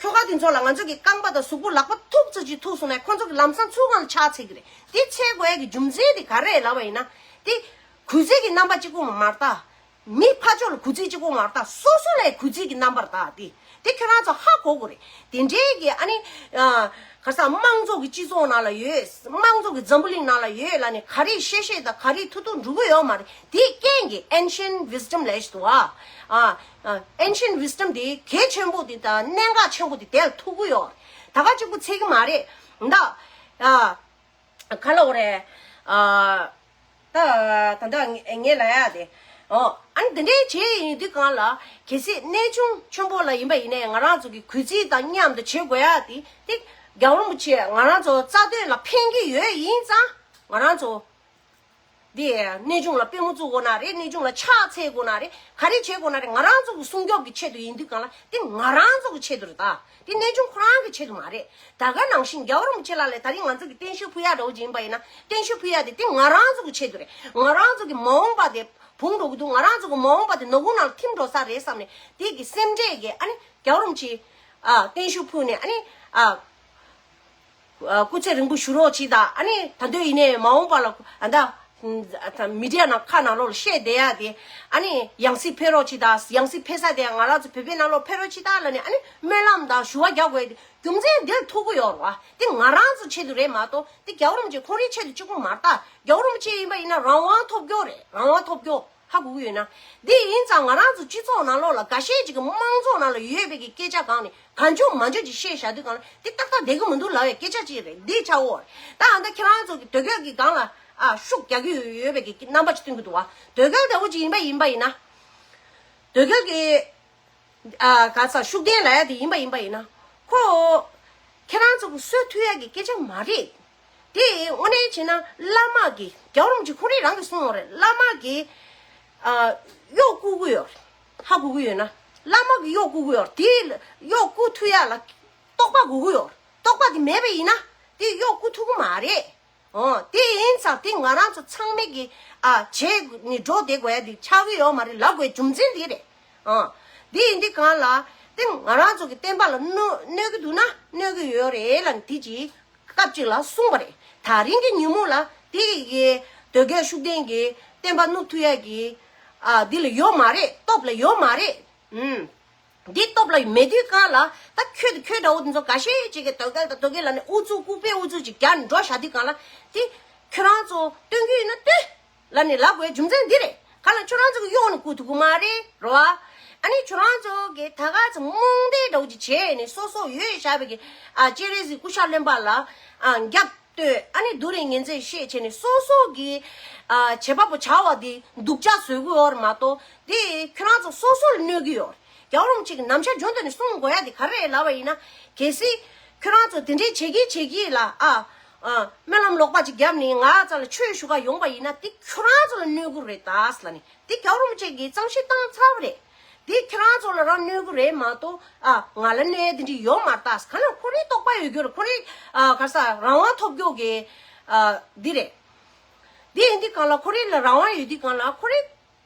ཁྱོ་ག་དེ་ཚོ་ལ་ང་ཚོ་གི་རྐང་པ་དང་གཟུགས་པོ་ལག་པ་ཐུག་ཙམ་ཅིག་ཐུག་སོང་ན་ཁོ་ཚོ་གི་ལམ་སང་ཚུར་ཁང་ལ་ཕྱག་འཚལ་གི་རེད། དེ་འཚལ་དགོས་ཡ་གི་རྒྱུ་མཚན་དེ་ག་རེ་རེད་ལབ་པ་ཡིན་ན། དེ་གུས་བརྩི་གི་རྣམ་པ་གཅིག་པོ་མ་རེད་ད། མི་ཕར་ཕྱོགས་ལ་གུས་བརྩི་གཅིག་པོ་མ་རེད་ད། སོ་སོ་ལ་གུས་བརྩི་གི་རྣམ་པ་རེད་ད། དེ་དེ་ཁྱོད་རང་ཚོ་ཧ་གོ་དགོས་རེད། དེ་འདྲའི་གི་ཨ་ནི་ཨ་ག་རེ་ཟ་དམངས་གཙོ་གི་སྤྱི་ཚོགས་ནང་ལ་ཡོད། དམངས་གཙོ་གི་འཛམ་བུ་གླིང་ནང་ལ་ཡོད་ལབ་ནས་ག་རེ་བཤད་བཤད་དང་ག་རེ་ཐུག་ཐུག་འགྲོ་གི་ཡོད་མ་རེད། དེའི་རྐྱེན་གྱིས་ancient wisdom ལབ་ཞིག་འདུག་ཨ། ཨ་ཨ་ancient wisdom དེ་གལ་ཆེན་པོ་དེ་དང་གནད་འགག་ཆེན་པོ་དེ་དེ་ལ་ཐུག་གི་ཡོད་རེད། ད་ག་གཅིག་པུ་ཚད་ཀྱི་མ་རེད་ད། ཨ་ག་ལབ་དགོས་རེད། ཨ་ད་ད་ད་ངས་ལབ་ཡ་དེ། ཨོ་ཨ་ནི་དེ་འདྲའི་བྱས་ཡིན་དུས་གང་ལ་གལ་སྲིད་གནས་ཆུང་ཆེན་པོ་ལ་ཡིན་པ་ཡིན་ནའི་ང་རང་ཚོ་གི་གུས་བརྩི་དང་མཉམ་དུ་བྱེད་དགོས་ཡ་དེ་དེ་རྒྱལ་བ་རིན་པོ་ཆེ་ང་རང་ཚོ་རྩ་དོན་ལ་ཕན་གྱི་ཡོད་ཡིན་ཙང་། ང་རང་ཚོ་འདི་གནས་ཆུང་ལ་པུས་མོ་བཙུགས་དགོས་ན་རེད། གནས་ཆུང་ལ་ཕྱག་འཚལ་དགོས་ན་རེད། ག་རེ་བྱེད་དགོས་ན་རེད། ང་རང་ཚོ་གི་སྲུང་སྐྱོབ་ཀྱི་ཆེད་དུ་ཡིན་དུས་གང་ལ་དེ་ང་རང་ཚོ་གི་ཆེད་དུ་རེད་ད། དེ་གནས་ཆུང་ཁོ་རང་གི་ཆེད་དུ་མ་རེད། ད་ག་ནང་བཞིན་རྒྱལ་བ་རིན་པོ་ཆེ་ལགས་ལ་ད་རིང་ང་ཚོ་གི་བརྟན་བཞུགས་ཕུལ་ཡ་འདྲ་བོ་ཅིག་ཡིན་པ་ཡིན་ན་བརྟན་བཞུགས་ཕུལ་ཡ་དེ་དེ་ང་རང་ཚོ་གི་ཆེད་དུ་རེད། ང་རང་ཚོ་གི་མ་འོངས་པ་དེ་བུང་འགྲོ་གི་འདུག་ང་རང་ཚོ་གི་མ་འོངས་པ་དེ་ནག་ཁུང་ནང་ལ་ཐིམ་འགྲོ་ས་རེད་བསམ་ནས་དེ་གི་སེམས་ཁྲལ་གི་ཨ་ནི་རྒྱལ་བ་རིན་པོ་ཆེ་ཨ་བརྟན་བཞུགས་ཕུལ་ནས་ཨ་ནི་ཨ། སྐུ་ཚེ་རིང་པོ་བཞུགས་རོགས་གྱིས་དང་། ཨ་ནི་ད་དུང་ཡིན་ནའི་མ་འོངས་པ་ལ་ཨ་ད་མི་ཌི་ཡ་ནང་ཁ་ནང་ལོགས་ལ་བཤད་བསྡད་ཡ་དེ། ཨ་ནི་ཡང་སྲིད་ཕེབས་རོགས་གྱིས་དང་། ཡང་སྲིད་ཕེབས་ས་དེ་ང་རང་ཚོ་བོད་པའི་ནང་ལོགས་ཕེབས་རོགས་གྱིས་དང་ལབ་ནས་ཨ་ནི་སྨོན་ལམ་དང་ཞུ་བ་རྒྱག་དགོས་ཡ་དེ་རྒྱུ་མཚན་འདིར་ཐུག་གི་ཡོད་རེད་བ། དེ་ང་རང་ཚོ་ཆེད་དུ་རེད་མ་གཏོགས་དེ་རྒྱལ་བ་རིན་པོ་ཆེ་ཁོ་རའི་ཆེད་དུ་གཅིག་པུ་མ་རེད་ད། རྒྱལ་བ་རིན་པོ་ཆེ་ཡིན་པ་ཡིན་ན་རང་དབང་ཐོབ་རྒྱུ་རེད། རང་དབང་ཐོབ་རྒྱུ། ཧ་གོ་གི་ཡོད་ན། འདི་ཡིན་ཙང་ང་རང་ཚོ་སྤྱི་ཚོགས་ནང་ལོགས་ལ་འགའ་ཤས་ཅིག་གི་དམངས་ཚོགས་ནང་ལ་ཡོད་པའི་གི་སྐད་ཆ་གང་ནས་གང་བྱུང་མང་བྱུང་ཅིག་བཤད་བཞག་དུས་གང་ལ་འདི་ཏག་ཏག་བསྡད་གི་མི་འདུག་ལབ་པའི་སྐད་ཆ་ཅིག་རེད། འདི་ཆགས་འོ། ད་ཨ་ད་ཁྱེད་རང་ཚོ་གི་དོལ་རྒྱལ་གི་སྒང་ལ་ཨ་ཤུགས་རྒྱག་གི་ཡོད་པའི་གི་རྣམ་པ་ཅིག་སྟོན་གི་འདུག་བ། དོལ་རྒྱལ་འདྲ་བོ་ཅིག་ཡིན་པ་ཡིན་པ་ཡིན་ན། དོལ་རྒྱལ་གི་ཨ་ག་ས་ཤུགས་ལྡན་ལབ་ཡ་དེ་ཡིན་པ་ཡིན་པ་ཡིན་ན། ཁོ་ཁྱེད་རང་ཚོ་གི་གསོད་ཐུབ་ཡ་གི་སྐད་ཆ་མ་རེད། དེ་དངོས་གནས་བྱས་ན་བླ་མ་གི་རྒྱལ་བ་རིན་པོ་ཆེ་ཁོ་རང་རང་གིས་གསུངས་ཡོད་རེད། བླ་མ་གི་ཨ་གཡོག་རྐུ་གི་ཡོད་རེད། ཧ་གོ་གི་ཡོད་ན། བླ་མ་གི་གཡོག་རྐུ་གི་ཡོད་རེད། དེ་གཡོག་རྐུ་ཐུབ་ཡ་ལ་རྟོགས་པ་དགོས་གི་ཡོད་རེད། རྟོགས་པ་དེ་མེད་པ་ཡིན་ན་དེ་གཡོག་རྐུ་ཐུབ་གི་མ་རེད། ཨོ། དེ་ཡིན་ཙང་དེ་ང་རང་ཚོ་ཚང་མས་ཀྱི་ཨ་བྱས་ནས་འགྲོ་བསྡད་དགོས་ཡ་དེ་ཆགས་ཀྱི་ཡོད་མ་རེད་ལབ་དགོས་རྒྱུ་མཚན་འདི་རེད། ཨོ། འདི་ཡིན་དུས་གང་ལ་དེ་ང་རང་ཚོ་གི་བསྟན་པ་ལ་གནོད་གནོད་ཀྱི་འདུག་ན་གནོད་ཀྱི་ཡོད་རེད་ལབ་ནས་དེ་ཅིག་སྐབས་ཅིག་ལ་གསུངས་པ་རེད། ད་རིང་གི་ཉིན་མོ་ལ་དེ་གི་དོལ་རྒྱལ་ཤུགས་ལྡན་གྱི་བསྟན་པ་བསྣུབ་ཐུབ་ཡ་གི་ཨ་འདི་ལ་ཡོད་མ་རེད། སྟོབས་ལ་ཡོད་མ་རེད། ཨུམ། འདི་སྟོབས་ལ་མེད་དུས་གང་ལ་ད་ཁྱོད་དང་ཁྱོད་འདྲ་བོ་འདི་ཚོ་འགའ་ཤས་ཅིག་གིས་དོལ་རྒྱལ་དང་དོལ་རྒྱལ་ལབ་ནས་ཨུ་ཚུགས་ལྐུགས་པའི་ཨུ་ཚུགས་ཅིག་རྒྱག་ནས་འགྲོ་བཞག་དུས་གང་ལ་དེ་ཁྱོད་རང་ཚོ་སྟོན་གྱི་ཡོད་ན་སྟོན་ལབ་ནས་ལབ་དགོས་རྒྱུ་མཚན་འདི་རེད། གང་ལ་ཁྱོད་རང་ཚོ་གིས་གཡོག་ནས་རྐུ་ཐུབ་ཀྱི་མ་རེད་རོ། ཨ་ནི་ཁྱོད་རང་ཚོ་གིས་ད་ག་ཚོད་རྨོངས་དད་འདྲ་བོ་ཅིག་བྱས་ནས་སོ་སོ་ཡོད་བཞག་པའི་གི་ཨ་སྤྱན་རས་གཟིགས་སྐུ་ཤ་རློན་པ་ལ་ཨ་རྒྱབ་ལྟོས། ཨ་ནི་སྡུག་རུས་ངན་ཚད་བཤད་བྱས་ནས་སོ་སོ་གི་ཨ་བྱེད་པ་པོ་བྱ་བ་འདི་སྡུག་ཅག་བཟོ་གི་ཡོད་རེད་མ་གཏོགས་དེ་ཁྱོད་རང་ཚོ་སོ་སོ་ལ་གནོད་ཀྱི་ཡོད་རེད། རྒྱལ་བ་རིན་པོ་ཆེ་གི་ནམ་ཞག་རྒྱུན་དུ་ནས་གསུང་དགོས་ཡ་དེ་ག་རེ་རེད་ལབ་པ་ཡིན་ན། གལ་སྲིད་ཁྱོད་རང་ཚོ་དེ་འདྲའི་བྱེད་ཀྱི་བྱེད་ཀྱི་ལ་ཨ་ཨ་སྨོན་ལམ་ལོག་པ་ཅིག་བརྒྱབ་ནས་ང་རང་ཚོ་ལ་ཆོས་ཞུ་ག་ཡོང་པ་ཡིན་ན་དེ་ཁྱོད་རང་ཚོ་ལ་གནོད་གི་རེད་ད་ཟེར་ལབ་ནས། དེ་རྒྱལ་བ་རིན་པོ་ཆེ་གིས་གཙང་བཤེར་བཏང་ཚར་བ་རེད། དེ་ཁྱོད་རང་ཚོ་ལ་རང་གནོད་གི་རེད་མ་གཏོགས་ཨ་ང་ལ་གནོད་ཡ་དེ་འདྲ་ཡོད་མ་རེད་ད། གང་ལ་ཁོ་རའི་རྟོགས་པ་ཡོད་རྒྱུ་རེད། ཁོ་རའི་ཨ་ག་ས་རང་དབང་ཐོབ་རྒྱུ་གི་ཨ་འདི་རེད། འདི་ཡིན་དུས་གང་ལ་ཁོ་རའི་ལ་རང་དབང་ཡོད་དུས་གང་ལ་ཁོ་རའི་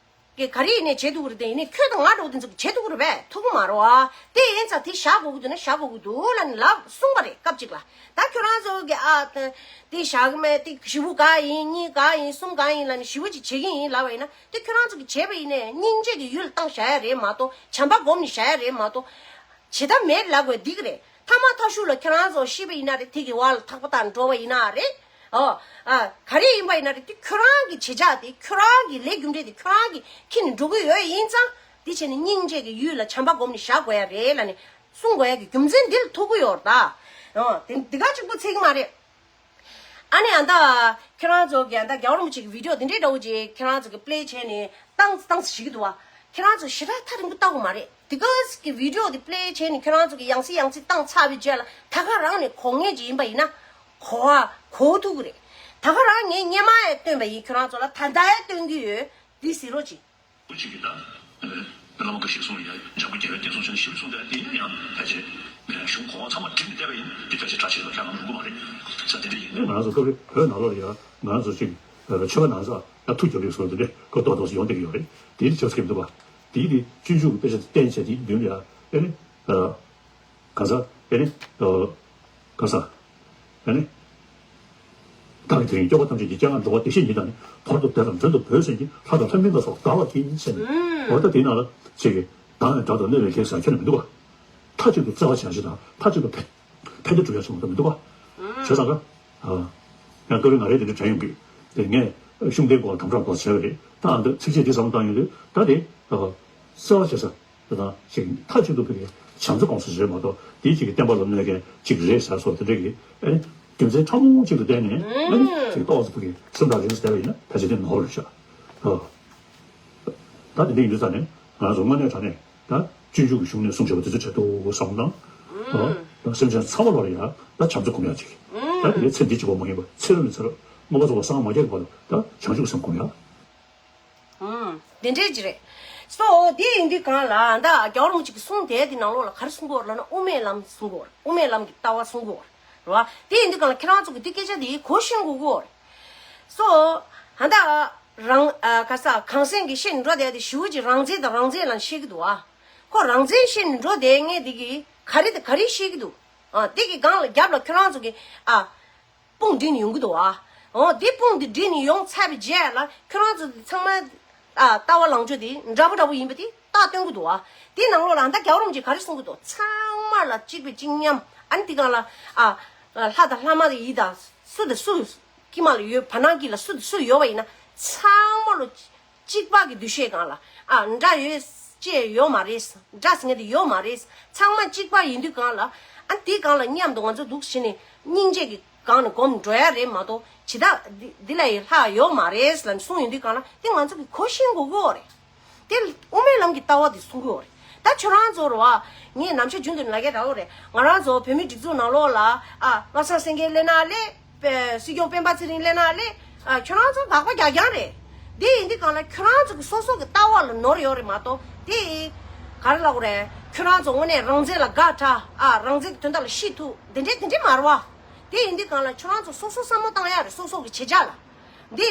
གི་ག་རེ་ཡིན་ནས་བྱེད་ཐུབ་ཀྱི་རེད། དེ་ཡིན་ནས་ཁྱོད་དང་ང་འདྲ་བོ་དེ་ཚོ་གིས་བྱེད་ཐུབ་ཀྱི་རེད་པས། ཐུབ་ཀྱི་མ་རེད་བ། དེ་ཡིན་ཙང་དེ་བཞག་དགོས་ཀྱི་འདུག་ན་བཞག་དགོས་ཀྱི་འདུག་ལབ་ནས་ལབ་གསུངས་པ་རེད། སྐབས་གཅིག་ལ། ད་ཁྱོད་རང་ཚོ་གིས་ཨ་དེ་བཞག་གི་མེད། དེ་བཞི་པོ་ག་ཡིན། གཉིས་ག་ཡིན། གསུམ་ག་ཡིན་ལབ་ནས་བཞི་པོ་ཅིག་བྱེད་ཀྱི་ཡིན་ལབ་པ་ཡིན་ན། དེ་ཁྱོད་རང་ཚོ་གིས་བྱས་པ་ཡིན་ནས་སྙིང་རྗེ་གི་ཡུལ་བཏང་བཞག་ཡ་རེད་མ་གཏོགས། བྱམས་པ་སྒོམ་ནས་བཞག་ཡ་རེད་མ་གཏོགས། བྱེད་ཐབས་མེད་ལབ་དགོས་འདི་གི་རེད། ཐ་མ་ཐ་ཤུ་ལ་ཁྱོད་རང་ཚོ་ཤི་བ་ཡིན་ན་རེད། དེ་གི་བར་ལ་ཐག་པ་བཏགས་འགྲོ་བ་ཡིན་ན་རེད། ཨོ། ཨ། ག་རེ་ཡིན་པ་ཡིན་ན་རེད། དེ་ཁྱོད་རང་གི་བྱེད་བྱ་དེ། ཁྱོད་རང་གི་ལས་རྒྱུ་འབྲས་དེ་ཁྱོད་རང་གི་འཁྱེར་ནས་འགྲོ་གི་ཡོད་ཡིན་ཙང་། དེ་བྱས་ནས་སྙིང་རྗེ་གི་ཡུལ་ལ་བྱམས་པ་སྒོམ་ནས་བཞག་དགོས་ཡ་རེད་ལབ་ནས་གསུང་དགོས་ཡ་གི་རྒྱུ་མཚན་འདི་ལ་ཐུག་གི་ཡོད་རེད་ད། ཨོ། དེ་འདི་ག་གཅིག་པོ་ཚད་ཀྱི་མ་རེད། ཨ་ནི་ཨ་ད་ཁྱེད་རང་ཚོ་གི་ཨ་ད་རྒྱལ་བ་རིན་པོ་ཆེ་གི་བི་ཌི་ཡོ་འདི་འདྲའི་འདྲ་བོ་ཅིག་ཁྱེད་རང་ཚོ་གི་པི་ལེ་བྱས་ནས་བཏང་བཏང་ཟེར་གྱི་འདུག་བ། ཁྱེད་རང་ཚོ་ཞེ་དྲག་ཐག་རིང་པོ་ལྟ་དགོས་མ་རེད། དེ་ག་གི་བི་ཌི་ཡོ་འདི་པི་ལེ་བྱས་ནས་ཁྱེད་རང་ཚོ་གི་ཡང་སེ་ཡང་སེ་བཏང་ཚར་བའི་རྗེས་ལ་ད་ག་རང་ནས་གོ་ངེས་ཅིག་ཡིན་པ་ཡིན་ན། གོ་བ་གོ་ཐུབ་ཀྱི་རེད། ད་ག་རང་ངས་སྔོན་མ་ཡང་སྟོན་པ་ཡིན། ཁྱེད་རང་ཚོ་ལ་ད་ལྟ་ཡང་སྟོན་གྱི་ཡོད། འདི་གཟིགས་རོགས་གྱིས། བུ་གཅིག་གིས་ད། བླ་མ་འགའ་ཞིག་གསུངས་ཡ། འཇམ་མགོན་རྒྱལ་བའི་བསྟན་སྲུང་ཆེན་ཞེས་གསུངས་ཏེ། དེ་ཡིན་ན་ཡང་ཕལ་ཆེར་གཞུང་གོ་བ་ཚང་མ་བསྒྲིགས་ནས་བསྡད་པ་ཡིན། དེ་ཕལ་ཆེར་གྲ་ཆེ་ལ་ཁྱད་མང་པོ་མ་རེད། ས་དེ་འདྲ་ཡིན། ང་རང་ཚོ་སྐབས་རེ་བོད་ནང་ལོགས་ལ་ཡ་ང་ཚོ་གཅིག་ཆོས་པ་ནང་ཚོ་ཡ་ཐུགས་རྒྱབ་རེས་སོགས་དེ་འདྲ་ཀོ་ཏོག་ཏོག་ཡོང་བསྡད་ཀྱི་ཡོད་རེད། དེ་ཆབ་སྲིད་འདུག་པ། དེ་དེ་སྤྱོད་འཇུག་གི་དཔེ་ཆ་བསྟན་བྱས་དེའི་མདུན་ལ་ཡ། ཨེ་ནི། ག་ས། ཨེ་ནི། ག་ས། ཨེ་ནི། བདག་གིས་དེ་རིང་སྐྱོབ་པ་ཐམས་ཅད་ཀྱི། སྤྱན་སྔར་འགྲོ་བ་བདེ་གཤེགས་ཉིད་དང་ནི། བར་དུ་བདེ་དང་མགྲོན་དུ་བོས་ཟིན་གྱིས། ལྷ་དང་ལྷ་མིན་ལ་སོགས་བདག་ལ་བགྱི། ཟེར་ནས། འོ་ད་དེའི་ནང་ལ་ཅིག་གིས་བདག་ནི་དགྲ་དང་གནོད་པའི་གེགས་ཟེར་ཁྱོན་ནས་མི་འདུག་ག་མཐའ་གཅིག་ཏུ་བརྩེ་བ་བྱ་ཞེས་དང་། མཐའ་གཅིག་ཏུ་ཕན་ཕན་བདེ་སྒྲུབ་ཡ་ཟེར་མ་གཏོགས་མི་འདུག་ག་བྱས་ཙང་ཀ་ཡང་སྐབས་རེ་ང་རའི་དེ་འདྲ་དྲན་ཡོང་གི། དེ་ངས་ཤུགས་ལྡན་སྐོར་དམ་དྲག་སྐོར་བྱས་པ་རེད། ད་ཨ་འདི་ཚིགས་བཅད་འདི་བསམ་བློ་བཏང་ཡོང་དུས། ད་དེ་བརྩེ་བ་བྱེད་ས། དེ་དང་ཞིག་མཐའ་གཅིག་ཏུ་ཕ་གི་བྱམས་བརྩེ་སྐོང་ས་རེད་མ་གཏོགས། དེའི་ཅིག་གི་བསྟན་པ་ལ་གནོད་མཁན་ཅིག་རེད་ཟེར་སོགས་དེ་འདྲ་གི། ཨེ་ནི། རྒྱུ་མཚན་ཕྲ་མོ་གཅིག་ལ་བརྟེན་ནས། ཨེ་ནི། ཅིག་ཏོག་ཙམ་ཕ་གི་སེམས་ཐག་རིང་ས་བསྡད་པ་ཡིན་ན་ཕལ་ཆེར་དེ་ནོར་རེད་ཤག་ཨོ། ད་དེ་འདྲ་ཡིན་དུས་ཙང་ནས་ང་ཚོ་དངོས་གནས་དྲང་གནས་ད་སྤྱོད་འཇུག་གི་གཞུང་ནས་གསུངས་བཞག་པ་དེ་ཚོ་དྲན་འདུག་བསམ་དང་། ཨོ། ད་སེམས་ཅན་ཚང་མ་ལ་ཡ་ད་བྱམས་བརྩེ་སྒོམ་ཡ་ཅིག་ད་དེ་ཚེ་འདི་གཅིག་པོ་མ་ཡིན་པ་ཚེ་རབས་ནས་ཚེ་རབས་མངོན་པར་རྫོགས་པ་སངས་མ་རྒྱས་ཀྱི་བར་དུ་ད་བྱང་ཆུབ་སེམས་སྒོམ་ཡ། ཨང་། དེ་འདྲས་ཅིག་རེད། སོ་དེ་ཡིན་དུས་གང་ལ་ད་རྒྱལ་བ་རིན་པོ་ཆེ་གི་གསུང་དེབ་དེ་ནང་ལོགས་ལ་ག་རེ་གསུང་གི་ཡོད་རེད་ལབ་ན། དབུ་མའི་ལམ་གསུང་གི་ཡོད་རེད། དབུ་མའི་ལམ་གྱི་ལྟ་བ་གསུང་གི་ཡོད་རེད་བ། དེ་ཡིན་དུས་གང་ལ་ཁྱེད་རང་ཚོ་གི་དེ་སྐད་ཆ་དེ་གོ་ཤེས་དགོས་ཀྱི་ཡོད་རེད། སོ་ད་རང་ཨ་ག་ས་གངས་སེང་གི་བཤད་ནས་འགྲོ་བསྡད་དེ་ཞེ་པོ་ཅིག་རང་བཙན་དང་རང་བཙན་ལབ་བཤད་ཀྱི་འདུག་ཨ། ཁོ་རང་བཙན་བཤད་ནས་འགྲོ་བསྡད་མཁན་དེ་གིས་ག་རེ་དང་ག་རེ་བཤད་ཀྱི་འདུག་ཨ། དེ་གི་སྒང་ལ་རྒྱབ་ལ་ཁྱེད་རང་ཚོ་གི་ཨ། དཔུང་སྒྲིག་ནས་ཡོང་གི་འདུག་བ། འོ་དེ་དཔུང་དེ་སྒྲིག་ནས་ཡོང་ཚར་བའི་རྗེས་ལ་ཁྱོད་རང་ཚོ་དེ་ཚང་མ་ཨ་ལྟ་བ་ལངས་ཕྱོགས་དེ་འདྲ་པོ་འདྲ་པོ་ཡིན་པ་དེ་རྟགས་སྟོན་གི་འདུག་བ། དེ་ནང་ལོགས་ལ་ད་རྒྱལ་བ་རིན་པོ་ཆེས་ག་རེ་གསུང་གི་འདུག་ཚང་མ་ལ་གཅིག་པའི་གཅིག་མཉམ། ཨ་ནི་དེ་སྒང་ལ་ཨ་ལྷ་དང་ལྷ་མ་དང་ཡི་དང་སུ་དང་སུ་དཀྱིལ་མ་ལ་ཡོད། བར་སྣང་དཀྱིལ་ལ་སུ་དང་སུ་ཡོད་པ་ཡིན་ན་ཚང་མ་ལོ། གཅིག་པ་གི་འདུ་ཤེས་སྒང་ལ་ཨ་འདྲ་ཡོད་ཅེས་ཡོད་མ་རེད། འདྲ་ཟེར་མཁན་དེ་ཡོད་མ་རེད། ཚང་མ་གཅིག་པ་ཡིན་དུས་སྒང་ལ་ཨ་དེའི་སྒང་ལ་མཉམ་དུ་ང་ཚོ་འདུག་བྱས་ནས་སྙིང་རྗེ་གི་སྒང་ནས་སྒོམ་འགྲོ་ཡ་རེད་མ་གཏོགས་ཇི་ལྟར་འདི་འདི་ལ་ཡི་ལྷག་ཡོད་མ་རེད་ལབ་ནས་གསུངས་ཡོང་དུས་སྒང་ལ་དེ་ང་ཚོ་གི་གོ་ཤེས་དགོས་ཀྱི་ཡོད་རེད། དེ་དབུ་མའི་ལམ་གྱི་ལྟ་བ་དེ་གསུང་གི་ཡོད་རེད། ད་ཁྱོད་རང་ཚོ་རེད་བ། ངས་ནམ་ཞག་རྒྱུན་དུ་ལབ་ཀྱི་འདྲ་བོ་རེད། ང་རང་ཚོ་བོད་མིའི་སྒྲིག་འཛུགས་ནང་ལོགས་ལ་ཨ་བློ་བཟང་སེང་གེ་སླེབས་ན་སླེབས། པའི་སྲིད་སྐྱོང་སྤེན་པ་ཚེ་རིང་སླེབས་ན་སླེབས། ཨ་ཁྱོད་རང་ཚོ་དགག་པ་རྒྱག་རྐྱང་རེད། འདི་ཡིན་དུས་སྒང་ལ་ཁྱོད་རང་ཚོ་གི་སོ་སོ་གི་ལྟ་བ་ལ་ནོར་ཡོད་རེད་མ་གཏོགས་དེ་ག་རེ་ལབ་དགོས་རེད། ཁྱོད་རང་ཚོ་དངོས་གནས་རང་བཙན་ལ་དགའ་དྲགས། ཨ་རང་བཙན་གི་དོན་དག་ལ་ཤི་ཐུབ་འདི་འདྲས་འདི་འདྲས་མ་རེད་བ། དེ་ཡིན་དུས་སྒང་ལ་ཁྱོད་རང་ཚོ་སོ་སོ་བསམ་བློ་བཏང་ཡ་རེད། སོ་སོ་གི་བྱེད་བྱ་ལ། འདི་